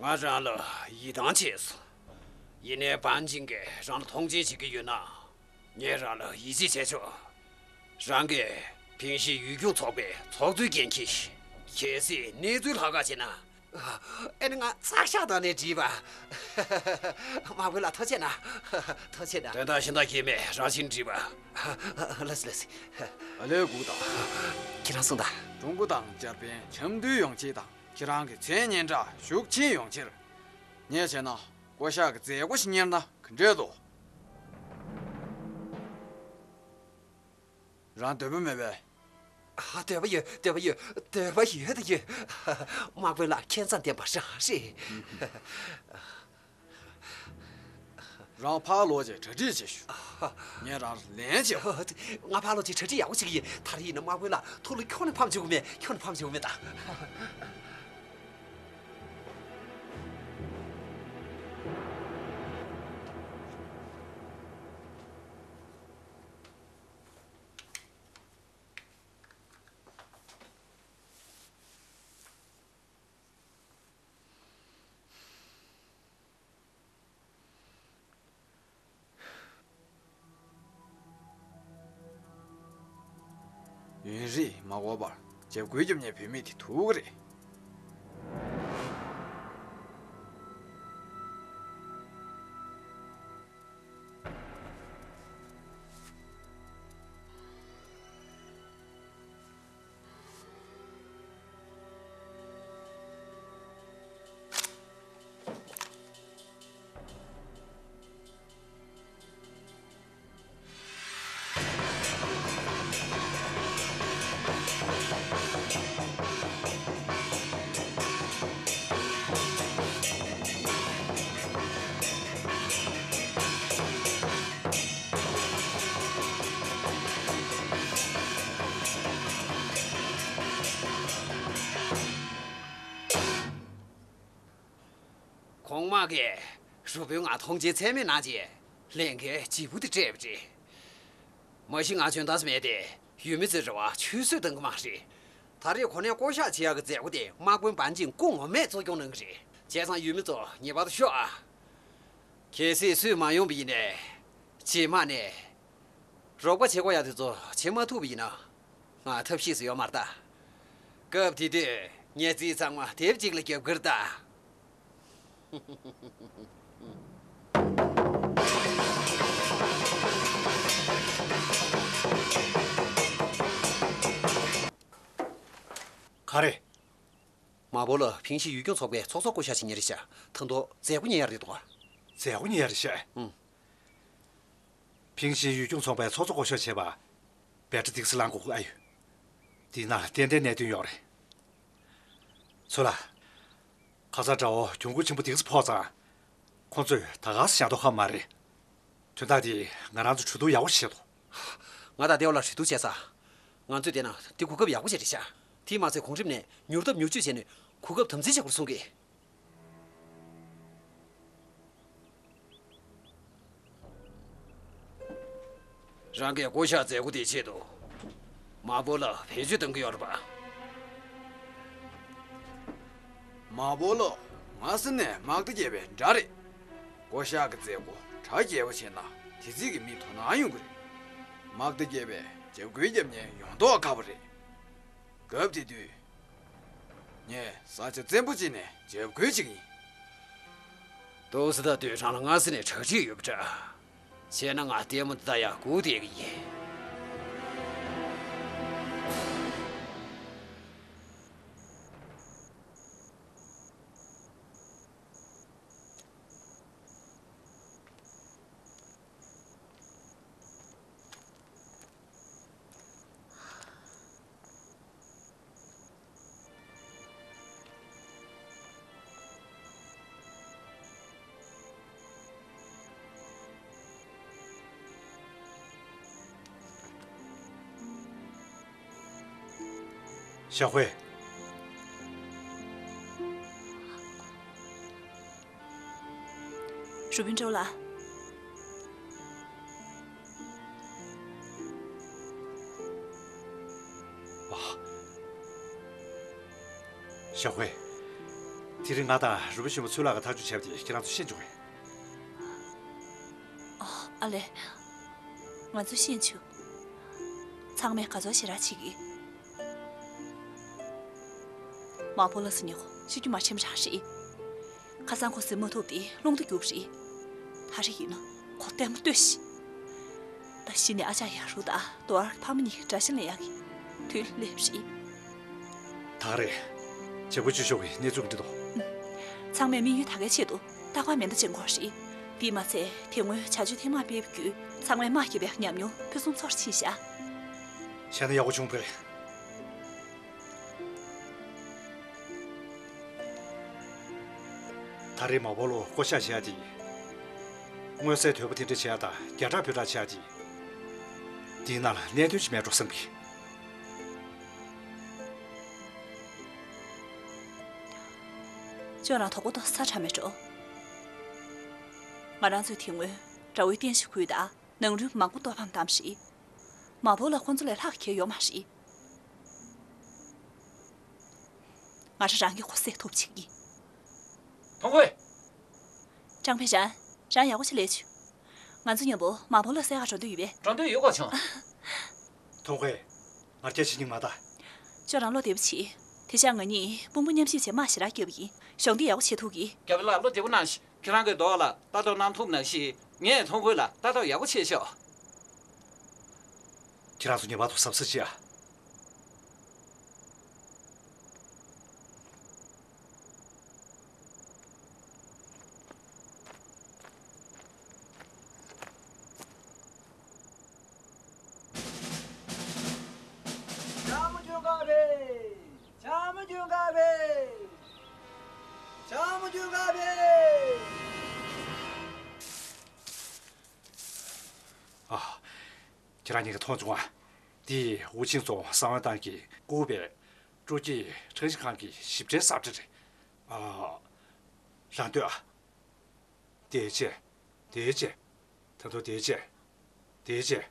ང་རང་ལ་ཡིད་ཐང་ཆད་སོང་། ཡིན་ནའི་པན་ཅིན་གྱིས་རང་ལ་མཐོང་ཆེན་བྱེད་ཀྱི་ཡོད་ན། ངས་རང་ལ་ཡིད་ཆེས་བྱས་ཆོག། རང་གིས་ཕིང་ཤི་ཡུལ་སྐྱོང་ཚོགས་པའི་ཚོགས་གཙོའི་འགན་འཁྱེར་ཤིག། གལ་སྲིད་གནས་ཚུལ་ལྷག་ག་བྱས་ན། ཨ་ནི་ང་ཙག་ཤག་བཏང་ནས་བྲིས་པ། དམག་དཔོན་ལགས་ཐུགས་རྗེ་གནང་། ཐུགས་རྗེ་གནང་། དོན་དག་གཞན་དག་གང་ཡང་མེད། རང་བཞིན་བྲིས་པ། ལགས་སོ་ལགས་སོ། ཨ་ལས་སྒུག་དང་། ཁྱེད་རང་གསུངས་དང་། ཀྲུང་གོ་དང་འཇར་པན་འཆམ་མཐུན་ཡོང་ཆེད་དང་། ཁྱེད་རང་གི་མཚན་སྙན་གྲགས་ཤུགས་ཆེན་ཡོང་ཕྱིར། ངས་བྱས་ན་བསྐོ་བཞག་གི་མཛད་སྒོ་ཞིག་གཉེར་ན་ག་འདྲས་འདུག། རང་འདོད་པ་མེད་པས། ཨ། འདོད་པ་ཡོད། འདོད་པ་ཡོད། འདོད་པ་ཡོད་དང་ཡོད། དམག་དཔོན་ལགས་མཁས་མཛངས་ལྡན་པ་རང་རེད། རང་ཕར་ལོག་བྱས་གྲ་སྒྲིག་བྱེད་ཤོག། ངས་རང་ལ་ལན་བྱེད། ང་ཕར་ལོག་བྱས་གྲ་སྒྲིག་ཡག་པོ་བྱེད་ཀྱི་ཡིན། ད་རེས་ཡིན་ན་དམག་དཔོན་ལགས་ཐུགས་ལ་ཁྱོན་ནས་ཕམ་བྱེད་དགོས་མེད། ཁྱོན་ནས་ཕམ་བྱེད་དགོས་མེད་ད། ཡུན་རིང་མ་འགོར་བར་འཇབ་རྒོལ་རྒྱབ་མཁན་བུད་མེད་དེ་ཐུག་གི་རེད། གོང་མ་གིས་རུ་དཔོན་ང་ཐོངས་མཆན་ཚད་མེད་གནང་རྗེས་ལས་འགན་ལྗིད་པོ་དེ་སྤྲད་པ་རེད། མ་གཞི་ང་འཇོན་ཐང་མེད་དེ། ཡུལ་མི་ཚོའི་རེ་བ་ཆུད་ཟོས་གཏོང་གི་མ་རེད། ད་རེས་གོ་གནས་བསྐོ་གཞག་བྱེད་ཡག་གི་མཛད་སྒོ་དེ་དམག་དཔོན་བན་ཅིང་སྐུ་ངོ་མས་གཙོ་སྐྱོང་གནང་གི་རེད། བྱས་ཙང་ཡུལ་མི་ཚོ་ངེས་པར་དུ་ཤོག་ཨ། གལ་སྲིད་སུས་མ་ཡོང་པ་ཡིན་ནའི། རྗེས་མ་ནས་རོགས་པ་བྱེད་དགོས་ཡག་དེ་ཚོ་བྱེད་མ་ཐུབ་པ་ཡིན་ན། ང་ཐབས་ཤེས་སུ་ཡོད་མ་རེད་ད། སྐབས་དེ་དུས་ངས་རྩིས་ཚང་མ་དེབ་གཅིག་ལ་རྒྱབ་ཀྱི་རེད་ད། ག་རེ། མ་པོ་ལོ་ཕིང་ཤི་ཡུལ་སྐྱོང་ཚོགས་པའི་ཚོགས་གཙོ་བསྐོ་གཞག་བྱེད་མཁན་རེད་ཤག་ད་དུང་མཛད་སྒོ་གཉེར་ཡག་རེད་འདུག་ག་མཛད་སྒོ་གཉེར་ཡག་རེད་ཤག་ཨུམ། ཕིང་ཤི་ཡུལ་སྐྱོང་ཚོགས་པའི་ཚོགས་གཙོ་བསྐོ་གཞག་བྱས་པ། བེ་ཏྲ་འདུག་སེ་ལངས་དགོས་ཀྱི་ཨ་ཡོད། འདི་ནང་ལ་ཏན་ཏན་གནད་དོན་ཡོད་རེད། ཚུར་ལ། ཁ་སང་དགྲ་བོ་གྱོང་གུན་ཆེན་པོ་འདུག་སེ་ཕོག་ཙང་། ཁོང་ཚོས་ད་ག་སེ་བཞག་མདོག་ཁ་པོ་མ་རེད། དོན་དག་འདི་ང་རང་ཚོ་གྲོས་བསྡུར་ཡག་པོ་བྱེད་དོ། ང་དང་ཏེའོ་ལགས་གྲོས་བསྡུར་བྱས་ཚར། ང་ཚོས་བལྟས་ན་འདི་གོ་སྐབས་ཡག་པོ་ཞིག་རེད་ཤག་དེས་མ་ཚད་གོང་རིམ་ནས་མྱུར་ཐབས་མྱུར་ཆུད་བྱས་ནས་གོ་སྐབས་དམ་འཛིན་བྱེད་དགོས་གསུང་གི། རང་གིས་བསྐོ་གཞག་མཛད་སྒོ་དེའི་ཆེད་དུ། མ་པོ་ལོ་བེད་སྤྱོད་གཏོང་གི་ཡོད་རེད་པ། མ་པོ་ལོ། ང་ཟེར་ནས་དམག་སྡེ་བརྒྱད་པའི་དགྲ་རེད། བསྐོ་གཞག་གི་མཛད་སྒོ་གྲ་རྒྱས་པོ་བྱས་ན་དེ་རྩིས་ཀྱི་མི་དོ་སྣང་ཡོང་གི་རེད། དམག་སྡེ་བརྒྱད་པས་འཇབ་རྒོལ་རྒྱབ་མཁན་ཡོང་མདོག་ཁ་པོ་རེད། སྐབས་དེ་དུས། ངས་ས་ཆ་བཙན་པོ་ཅིག་ནས་འཇབ་རྒོལ་བྱེད་ཀྱི་ཡིན། འདུག་སེ་ད་དུས་རང་ལ་ང་ཟེར་ནས་གྲ་སྒྲིག་ཡོད་པ་འདྲ། བྱས་ན་ང་ལྟད་མོ་འདི་ལྟ་ཡག་སྒུག་བསྡད་ཀྱི་ཡིན། ཞའོ་ཧུའེ། རུ་དཔོན་ཀྲོའུ་ལགས། ཨ། ཞའོ་ཧུའེ། དེ་རིང་ང་དང་རུ་དཔོན་ཆེན་པོ་ཚུའུ་ལགས་ཀྱིས་ཐག་གཅོད་བྱས་པ་དེ་ཁྱེད་རང་ཚོས་ཤེས་བྱུང་ངས། ཨ་ལེ། ང་ཚོས་ཤེས་བྱུང་། ཚང་མས་དགའ་ཚོར་ཞེ་དྲག་བྱེད་ཀྱི། མ་པོ་ལོ་ཟེར་མཁན་ཁོ་ཤི་རྒྱུ་མ་ཤེས་པ་རང་རེད། ཁ་སང་ཁོ་ཟིན་མ་ཐུབ་དེ་རླུང་རྟ་རྒྱུགས་པ་རེད། ད་རེས་ཡིན་ན་ཁོ་ལྟད་མོ་ལྟོས་ཤིག་ད་གཞི་ནས་ཨ་ཅག་ཡ་རུ་དང་རྡོ་ཨར་ཕ་མ་གཉིས་དགྲ་ཤ་ལེན་ཡག་གི་དུས་སླེབས་པ་རེད། ད་རེད། བྱེད་སྒོ་བཅུ་ཤོག་གི་གནས་ཚུལ་འདི་དང་། ཚང་མས་དམིགས་ཡུལ་ད་གའི་ཆེད་དུ་རྟག་པར་མེ་མདའ་འཇེན་དགོས་རེད། དེས་མ་ཚད་དེ་སྔོན་བྱ་སྤྱོད་ཐེངས་མང་སྤེལ་བའི་བརྒྱུད་ཚང་མས་དམག་རྒྱག་པའི་ཉམས་མྱོང་ཕུན་སུམ་ཚོགས་ཕྱིན་ཤག་བྱས་ན་ཡག་པོ་བྱུང་བ་རེད། ད་རེས་མ་པོ་ལོ་བསྐོ་གཞག་བྱས་ཏེ། མངོན་གསལ་དོད་པོ་དེ་འདྲ་བྱས་དང་རྒྱ་གྲགས་བོད་གྲགས་བྱས་ཏེ། འདིའི་ནང་ལ་གནད་དོན་ཞིག་མེད་འགྲོ་བསམ་གི། ཁྱོད་རང་དོགས་པ་དང་ས་ཁྲ་མེད་འགྲོ། ང་རང་ཚོས་དེ་སྔོན་དགྲ་བོའི་རྟེན་གཞི་ཁུལ་དང་ནང་རུལ་མང་པོ་གཏོར་ཕམ་བཏང་བ་རེད། མ་པོ་ལོ་ཁོ་ཚོ་ལས་ལྷག་གི་ཡོད་མ་རེད། ང་རང་རང་གིས་ཁོ་བསད་ཐུབ་བྱེད་ཀྱི། ཐོང་ཧུའེ། ཀྲང་ཕེ་ཧྲན། རང་ཡག་པོ་ཞིག་ལས་བྱོས། ང་ཚོ་མཉམ་པོ་མ་པོ་ལོ་བསད་ག་འགྲོ་འདོད་ཡོད་པས། འགྲོ་འདོད་ཡོད་གོ་ཆུང་། ཐོང་ཧུའེ། ང་རྒྱལ་བྱེད་སྙིང་མ་ད། ཁྱོད་རང་བློ་བདེ་པོ་བྱེད། དེ་ཤག་ང་གཉིས་དཔུང་པ་མཉམ་གཤིབ་བྱས་དམག་ཞེ་དྲག་བརྒྱབ་པ་ཡིན། གཞོགས་འདེགས་ཡག་པོ་བྱེད་ཐུབ་ཀྱི། རྒྱབ་ལ་བློ་བདེ་པོ་གནང་ཞིག་ཁྱེད་རང་གིས་རྡོ་ལ་ལྟ་རྟོག་གནང་ཐུབ་ནང་བཞིན་ངས་ཐོང་ཁོས་ལ་ལྟ་རྟོག་ཡག་པོ་བྱེད་ཤོག་ཁྱེད་རང་ཚོ་ངེས་པར་དུ་གཟབ་གཟབ་བྱེད་ཨ། ཇ་མོ་རྒྱུག་ག་རེད། ཇ་མོ་རྒྱུག་ག་རེད། ཇ་མོ་རྒྱུག་ག་རེད། ཨ། ཁྱེད་རང་གཉིས་ཀྱིས་མཐོང་བྱུང་ང་། འདི་ཝུ་ཆིང་རྫོང་གསང་བའི་ཏང་གིས་བསྐུར་བའི་སྤྲོ་སྐྱིད་ཁྲང་ཞི་ཁང་གི་ཞིབ་ཕྲའི་ས་ཁྲ་རེད། ཨ། རང་ལྟོས་ཨ། དེའི་རྗེས། དེའི་རྗེས། ད་དུང་དེའི་རྗེས། དེའི་རྗེས།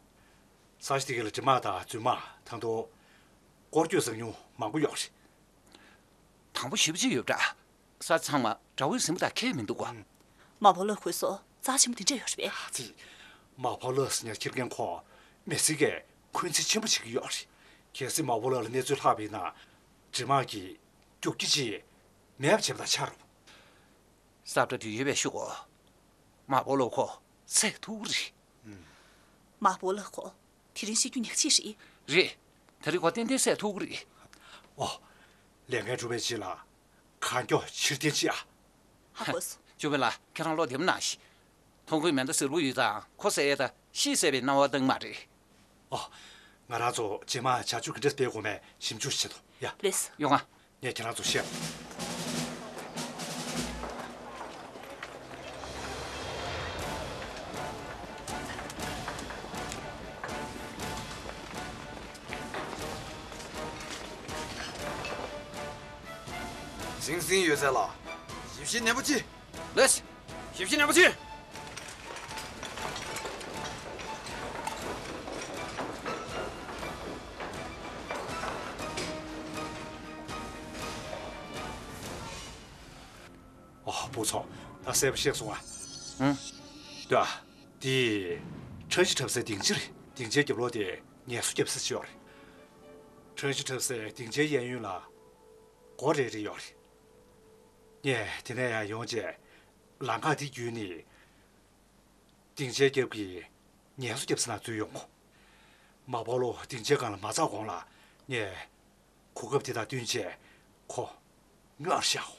ས་གཞི་དེ་ག་ལ་འབྲི་དམག་དང་རྫུན་དམག་ད་དུང་སྐོར་སྐྱོད་བཟང་ཉུང་མང་པོ་ཡོད་རེད། དང་པོ་ཞེ་པོ་ཅིག་ཡོད་འདྲ། ས་ཚང་མ་དགྲ་བོས་ཟིན་པ་དང་ཁྱད་མི་འདུག་ག་མ་བོ་ལ་ཁོའི་སོ་རྩ་ཆེན་པོ་དེ་འདྲ་ཡོད་རེད་པས། ཨ་ཙི། མ་བོ་ལ་ཟེར་ཉག་ཁྱེར་མཁན་ཁོ་མི་སེར་གས་འཁོན་འཛིན་ཆེན་པོ་བྱེད་ཀྱི་ཡོད་རེད། གལ་སྲིད་མ་བོ་ལ་ལ་གནས་ཚུལ་ལྷག་པ་ཡིན་ན་འབྲི་དམག་གིས་རྒྱུག་ཁྱི་ཅིག་མེད་པ་བྱེད་པ་དང་ཆ་རུང་། ས་བཀྲ་དུས་ཡོད་པའི་ཤུགས་གོ། མ་བོ་ལོ་ཁོ་ཚེ་ཐུག་རེད། མ་བོ་ལོ་ཁོ་དེ་རིང་ཤི་རྒྱུ་ཉག་གཅིག་རེད། རེད། དེ་རིང་ཁོ་ཏན་ཏན་ཚེ་ཐུག་རེད། ཨོ། ལས་འགན་སྒྲུབ་པའི་རྗེས་ལ་གང་མགྱོགས་ཕྱིར་འཐེན་བྱེད་ཨ། ཧ་གོ་སོང་། ཅོ་པེ་ལགས་ཁྱེད་རང་བློ་བདེ་པོ་གནང་ཞིག་ཐོང་ཁོའི་མེ་མདའ་སེར་པོ་ཡོད་ཙང་ཁོ་བསད་ཡས་དང་ཤི་བསད་པའི་སྣང་བ་བཏང་མ་རེད། ཨོ། ང་རང་ཚོ་རྗེས་མ་བྱ་སྤྱོད་ག་འདྲ་སྤེལ་དགོས་མེད་ཞིབ་འཇུག་བྱེད་དོ་ཡ། ལེས། ཡོང་ང་། ངས་ཁྱེད་རང་ཚོ་བཤད། ཟིང་ཟིང་ཡོད་ཚད་ལ་ཞིབ་བཤེར་ནན་པོ་གྱིས། ལེས། ཞིབ་བཤེར་ནན་པོ་གྱིས། ཨོ། བུ་ཚོ། ད་གསལ་པོ་ཤེས་སོང་ང་། ཨང་། ལྟོས་ཨ། འདི་ཁྲང་ཞི་འཁྲབ་སའི་སྡིངས་ཆ་རེད། སྡིངས་ཆའི་རྒྱབ་ལོགས་དེ་ངལ་གསོ་རྒྱབ་ས་ཅིག་ཡོད་རེད། ཁྲང་ཞི་འཁྲབ་སའི་སྡིངས་ཆའི་གཡས་གཡོན་ལ་སྒོ་རེ་རེ་ཡོད་རེད། ངས་དེ་ནས་ཡར་ཡོང་རྗེས་ལམ་ཁ་དེ་བརྒྱུད་ནས་སྡིངས་ཆའི་རྒྱབ་ཀྱི་ངལ་གསོ་རྒྱབ་ས་ནང་འཛུལ་ཡོང་གོ། མ་བོ་ལོ་སྡིངས་ཆའི་སྒང་ལ་མ་འཛེགས་གོང་ལ་ངས་གོ་སྐབས་དེ་དང་བསྟུན་བྱས་ཁོ་སྔོན་ལ་བཞག་གོ།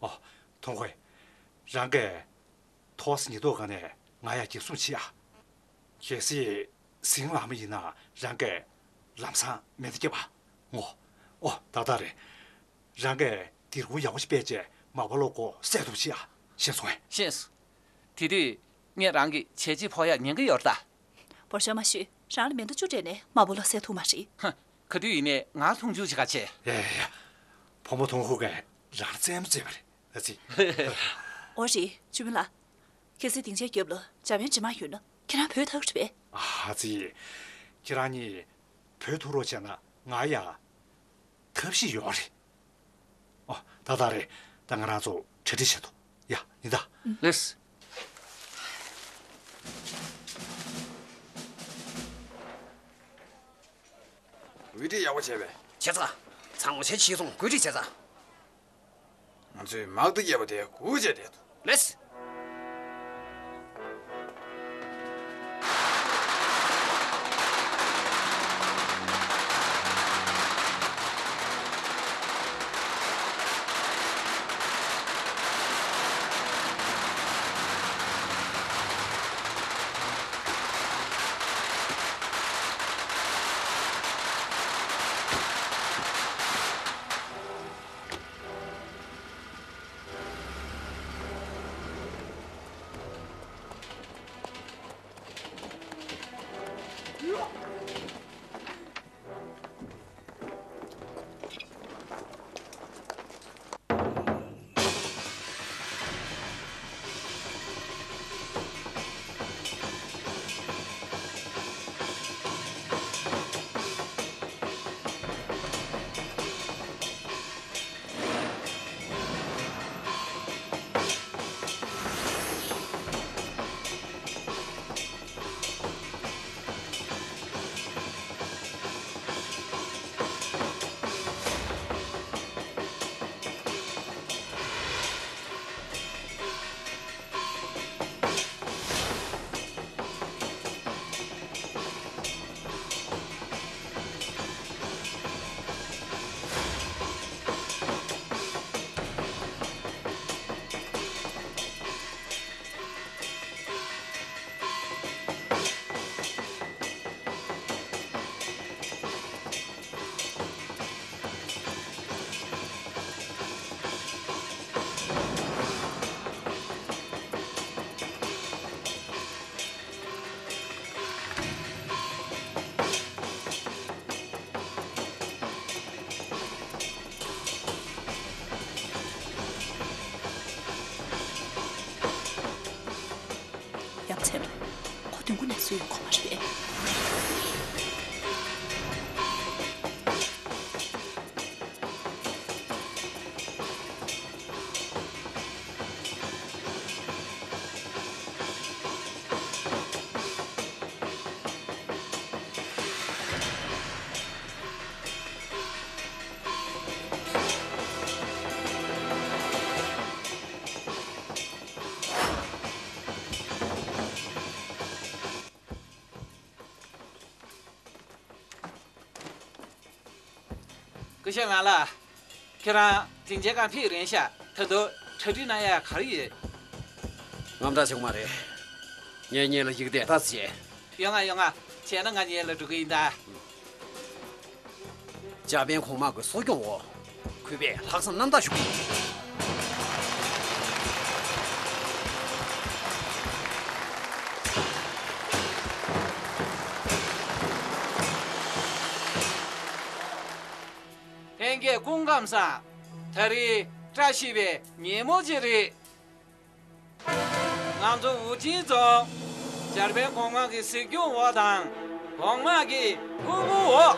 ཨོ། ཐོང་ཁོས། རང་གིས་ཐོག་སི་ཉེན་རྟོག་ཁང་ནས་ང་ཡར་འགྱེད་སྲུང་བྱེད་ཨ། གལ་སྲིད་ཟིང་ལངས་པ་ཡིན་ན་རང་གིས་ལམ་སང་མེ་མདའ་བརྒྱབ་པ། ངོ་། ཨོ། ཏག་ཏག་རེད། རང་གིས་སྒེར་ཁུང་ཡག་པོ་ཞིག་སྤེལ་རྗེས་མ་བོ་ལོ་ཁོ་བསད་ཐུབ་བྱེད་ཨ། ཤེས་སོང་ངས། ཤེས་སོང་། དེ་དུས་ངས་རང་གི་བྱས་རྗེས་ཕོག་ཡག་ཉེན་ཁ་ཡོད་རེད་ད། འབོར་ཤོར་མ་ཞུས། རང་ལ་མེ་མདའ་བཅུ་སྤྲད་ནས་མ་བོ་ལོ་བསད་ཐུབ་མ་རེད། ཧ། ག་དུས་ཡིན་ནའི་ང་མཐོང་ཆུང་བྱེད་ག་བྱེད། ཡ་ཡ་ཡ། བུ་མོ་ཐོང་ཧུ་གིས་རང་ལ་རྩེད་མོ་རྩེས་པ་རེད། ཨ་ཙི། འོ་རེད། ཅུ་མིན་ལགས། གལ་སྲིད་སྡིངས་ཆའི་རྒྱབ་ལ་འཇར་པན་འདྲེ་དམག་ཡོད་ན་ཁྱེད་རང་བུད་ཐག་རེད་པས། ཨ་ཙི། ཁྱེད་རང་གཉིས་བུད་ཐུབ་རོགས་བྱས་ན་ང་ཡང་ཐབས་ཤེས་ཡོད་རེད། ཨོ། ཏག་ཏག་རེད། ད་ང་རང་ཚོ་གྲ་སྒྲིག་བྱེད་དོ། ཡ། ཡིན་ད། ལེས། བཀོད་སྒྲིག་ཡག་པོ་བྱས་པས། བྱས་ཙང་། ཚང་མ་ཆ་ཆེ་སོང་། བཀོད་སྒྲིག་བྱས་ཙང་། ང་ཚོས་དམག་སྡེ་བརྒྱད་པ་དེ་སྒུག་བྱས་བསྡད་འདུག་ལེས། ཐེབས་རེད། ཁོ་དོན་གུ་ནས་སུ་ཡོད་ཁོ་མ་རེད་པས། སྐུ་ཞབས་ལགས་ལ། ཁྱེད་རང་དེང་ཆེ་གང་ཕེབས་རན་ཤག་ད་དུང་གྲ་སྒྲིག་གནང་ཡ་ག་རེ་ཡོད། དངངས་སྐྲག་བྱེད་དགོས་མ་རེད། ངས་སྔོན་ལ་ཡི་གེ་དེ་ལྟ་ཙམ་བྱས། ཡོང་ང་ཡོང་ང་། བྱས་ན་ང་སྔོན་ལ་འགྲོ་གི་ཡིན་ད། འཇར་པན་གོང་དམག་གི་གསོ་སྐྱོང་འོག་གུས་པས་ལྷག་བསམ་རྣམ་དག་ཞུ་གི་ཡིན། ལྷན་རྒྱས་སྐུ་ཁམས་བཟང་། ད་རེས་བཀྲ་ཤིས་པའི་ཉིན་མོ་ཅིག་རེད། ང་ཚོ་ཝུ་ཅིན་རྫོང་འཇར་པན་གོང་དམག་གི་གཟིགས་སྐྱོང་འོག་དང་། གོང་དམག་གི་ཐུགས་ཁུར་འོག་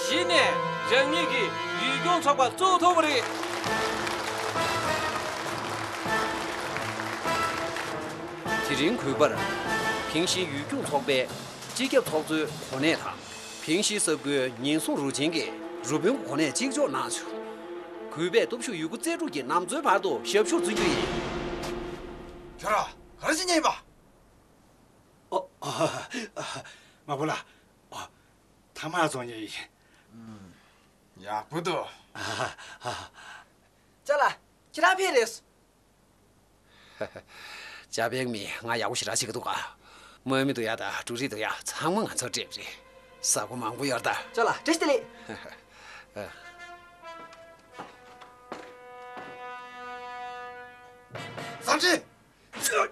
གཞི་ནས་རང་ཉིད་ཀྱི་ཡུལ་སྐྱོང་ཚོགས་པ་བཙུགས་ཐུབ་པ་རེད། དེ་རིང་གུས་པར་ཕིང་ཤི་ཡུལ་སྐྱོང་ཚོགས་པའི་སྤྱི་ཁྱབ་ཚོགས་གཙོའི་གོ་གནས་དང་། ཕིང་ཤི་ས་ཁུལ་ཉེན་སྲུང་རུ་ཆེན་གྱི་རུ་དཔོན་གྱི་གོ་གནས་གཅིག་ལྕོགས་གནང་བྱུང་། གུས་པས་སྟོབས་ཤུགས་ཡོད་རྒུ་རྩལ་སྤྲུགས་ཀྱིས་ནམ་འཚོའི་བར་དུ་ཞབས་ཞུར་བརྩོན་རྒྱུ་ཡིན། ཁྱོད་ར་ག་རེ་བྱེད་ཉེན་པ། ཨོ། ཨ། ཨ། མ་བུ་ལ། ཨོ། ཐ་མག་བཙོང་ཉེན་ཡིན། ཡག་པོ་འདུག་ཨ། ཨ། ཅ་ལགས། ཁྱེད་རང་ཕེབས་རེད། འཇར་པན་མི་ང་ཡག་པོ་ཞེ་དྲག་བྱེད་ཀྱི་འདུག་ག་དམག་མི་འདུག་ཡ་དང་འབྲུ་རིགས་འདུག་ཡ་ཚང་མ་ང་ཚོར་སྤྲད་པ་རེད། ཟ་སྒོ་མང་པོ་ཡོད་ད། ཅ་ལགས་བཀྲ་ཤིས་བདེ་ལེགས། བཟང་ཁྲི།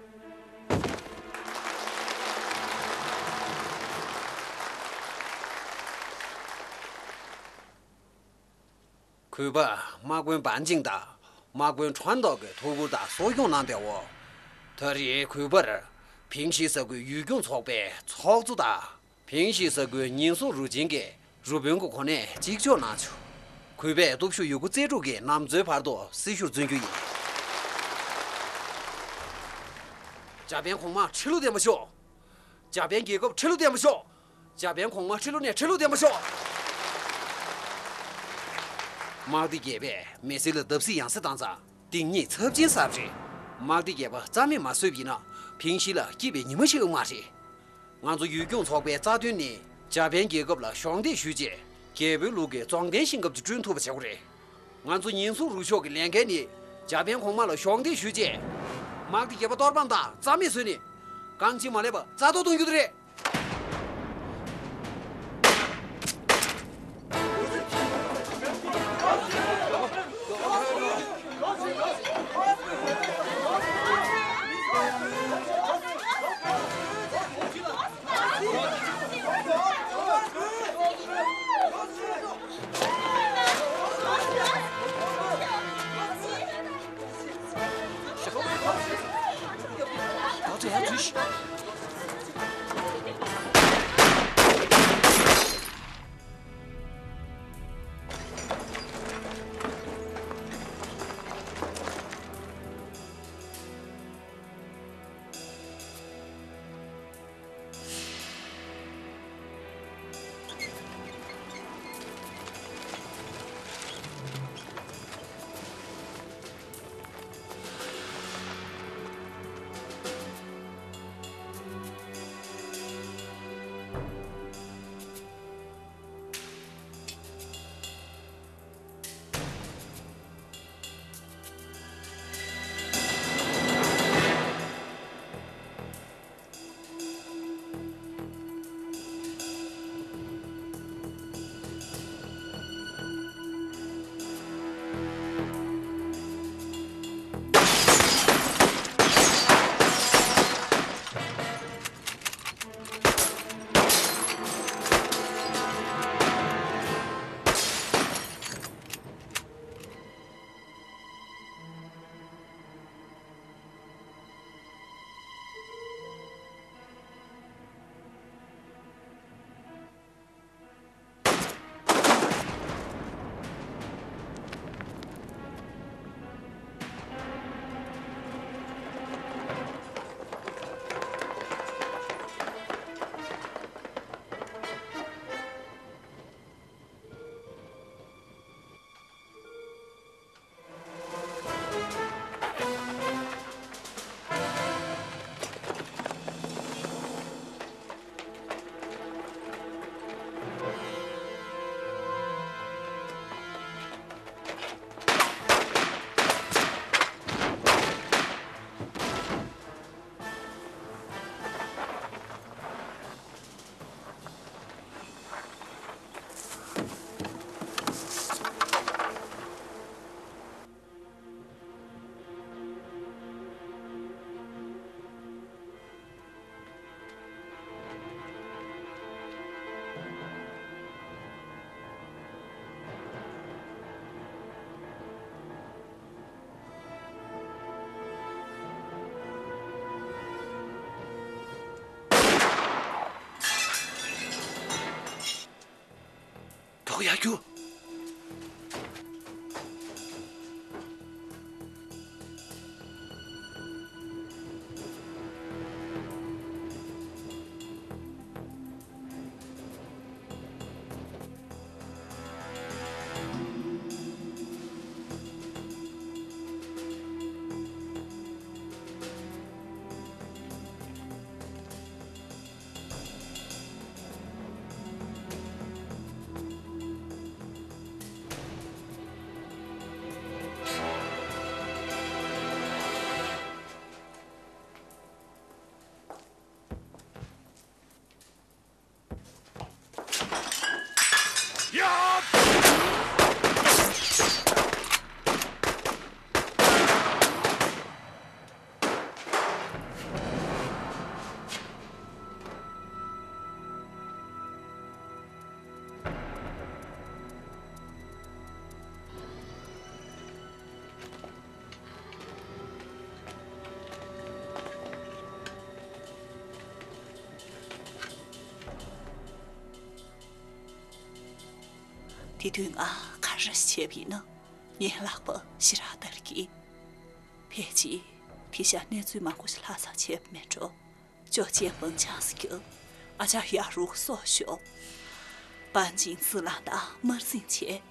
གུས་པ་དམག་དཔོན་བན་ཅིང་དང་དམག་དཔོན་ཁྲོན་ཏོག་གི་ཐུགས་ཁུར་དང་གསོ་སྐྱོང་གནང་བའི་འོག་ད་རེས་གུས་པར་ཕིང་ཤི་ས་ཁུལ་ཡུལ་སྐྱོང་ཚོགས་པའི་ཚོགས་གཙོ་དང་། ཕིང་ཤི་ས་ཁུལ་ཉེན་སྲུང་རུ་ཆེན་གྱི་རུ་དཔོན་གྱི་གོ་གནས་གཅིག་ལྕོགས་གནང་བྱུང་། གུས་པས་སྟོབས་ཤུགས་ཡོད་རྒུ་རྩལ་སྤྲུགས་ཀྱིས་ནམ་འཚོའི་བར་དུ་སྲི་ཞུར་བརྩོན་རྒྱུ་ཡིན། འཇར་པན་གོང་མ་ཁྲི་ལོ་བརྟན་པར་ཤོག་འཇར་པན་རྒྱལ་ཁབ་ཁྲི་ལོ་བརྟན་པར་ཤོག་འཇར་པན་གོང་མ་ཁྲི་ལོ་ནས་ཁྲི་ལོ་བརྟན་པར་ཤོག་དམག་སྡེ་བརྒྱད་པས་མི་སེར་ལ་བརྡབ་གསིག་ཡང་སེ་བཏང་ཙང་སྡིག་ཉེས་ཚབས་ཆེན་བསགས་པ་རེད། དམག་སྡེ་བརྒྱད་པ་རྩ་མེད་མ་བཟོས་པ་ཡིན་ན་ཕིང་ཤི་ལ་སྐྱིད་པའི་ཉི་མ་ཞིག་ཡོང་མ་རེད། ང་ཚོ་ཡུལ་སྐྱོང་ཚོགས་པའི་རྩ་དོན་ནི་འཇར་པན་རྒྱལ་ཁབ་ལ་གཞོགས་འདེགས་ཞུས་རྗེས་རྒྱལ་པོའི་ལུགས་ཀྱི་རྫོགས་ལྡན་ཞིང་ཁམས་ཅིག་བསྐྲུན་ཐུབ་པ་བྱེད་དགོས་རེད། ང་ཚོ་ཉེན་སྲུང་རུ་ཤོག་གི་ལས་འགན་ནི་འཇར་པན་གོང་མ་ལ་གཞོགས་འདེགས་ཞུས་རྗེས། དམག་སྡེ་བརྒྱད་པ་གཏོར་ཕམ་དང་རྩ་མེད་བཟོས་ནས། རྐང་གཅིག་མ་ལུས་པ་རྩ་གཏོར་གཏོང་རྒྱུ་དེ་རེད། ཡར་རྒྱུགས། དེ་དུས་ང་ག་རེ་བྱས་པ་ཡིན་ན། ངའི་ལག་པ་ཞེ་དྲག་འདར་གི། ཕལ་ཆེར་དེང་སང་གནས་ཚུལ་མང་པོ་ཞིག་ལྷག་ཙམ་བྱས་པ་མེད་འགྲོ། ཅོ་ཅན་པང་ཆང་སི་ཀྱི་ཨ་ཅག་ཡ་རུག་སོགས་ཤོག། པན་ཅིང་ཙི་ལང་དང་དམར་འཛིང་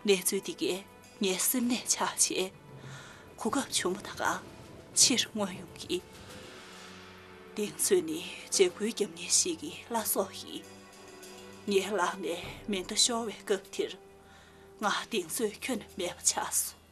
བྱས། གནས་ཚུལ་འདི་གས་ངའི་སེམས་ནད་ཆགས་བྱས། གོ་སྐབས་བྱུང་བ་ད་ག་ཕྱིར་མངོན་ཡོང་གི། གདེང་ཚོད་ནི་འཇབ་རྒོལ་རྒྱབ་མཁན་ཞིག་གི་བླ་སྲོག་ཡིན། ངའི་ལག་ནས་མེ་མདའ་ཤོར་བའི་སྐབས་དེར། ང་གདེང་ཚོད་ཁྱོན་ནས་མེད་པ་ཆགས་སོང་།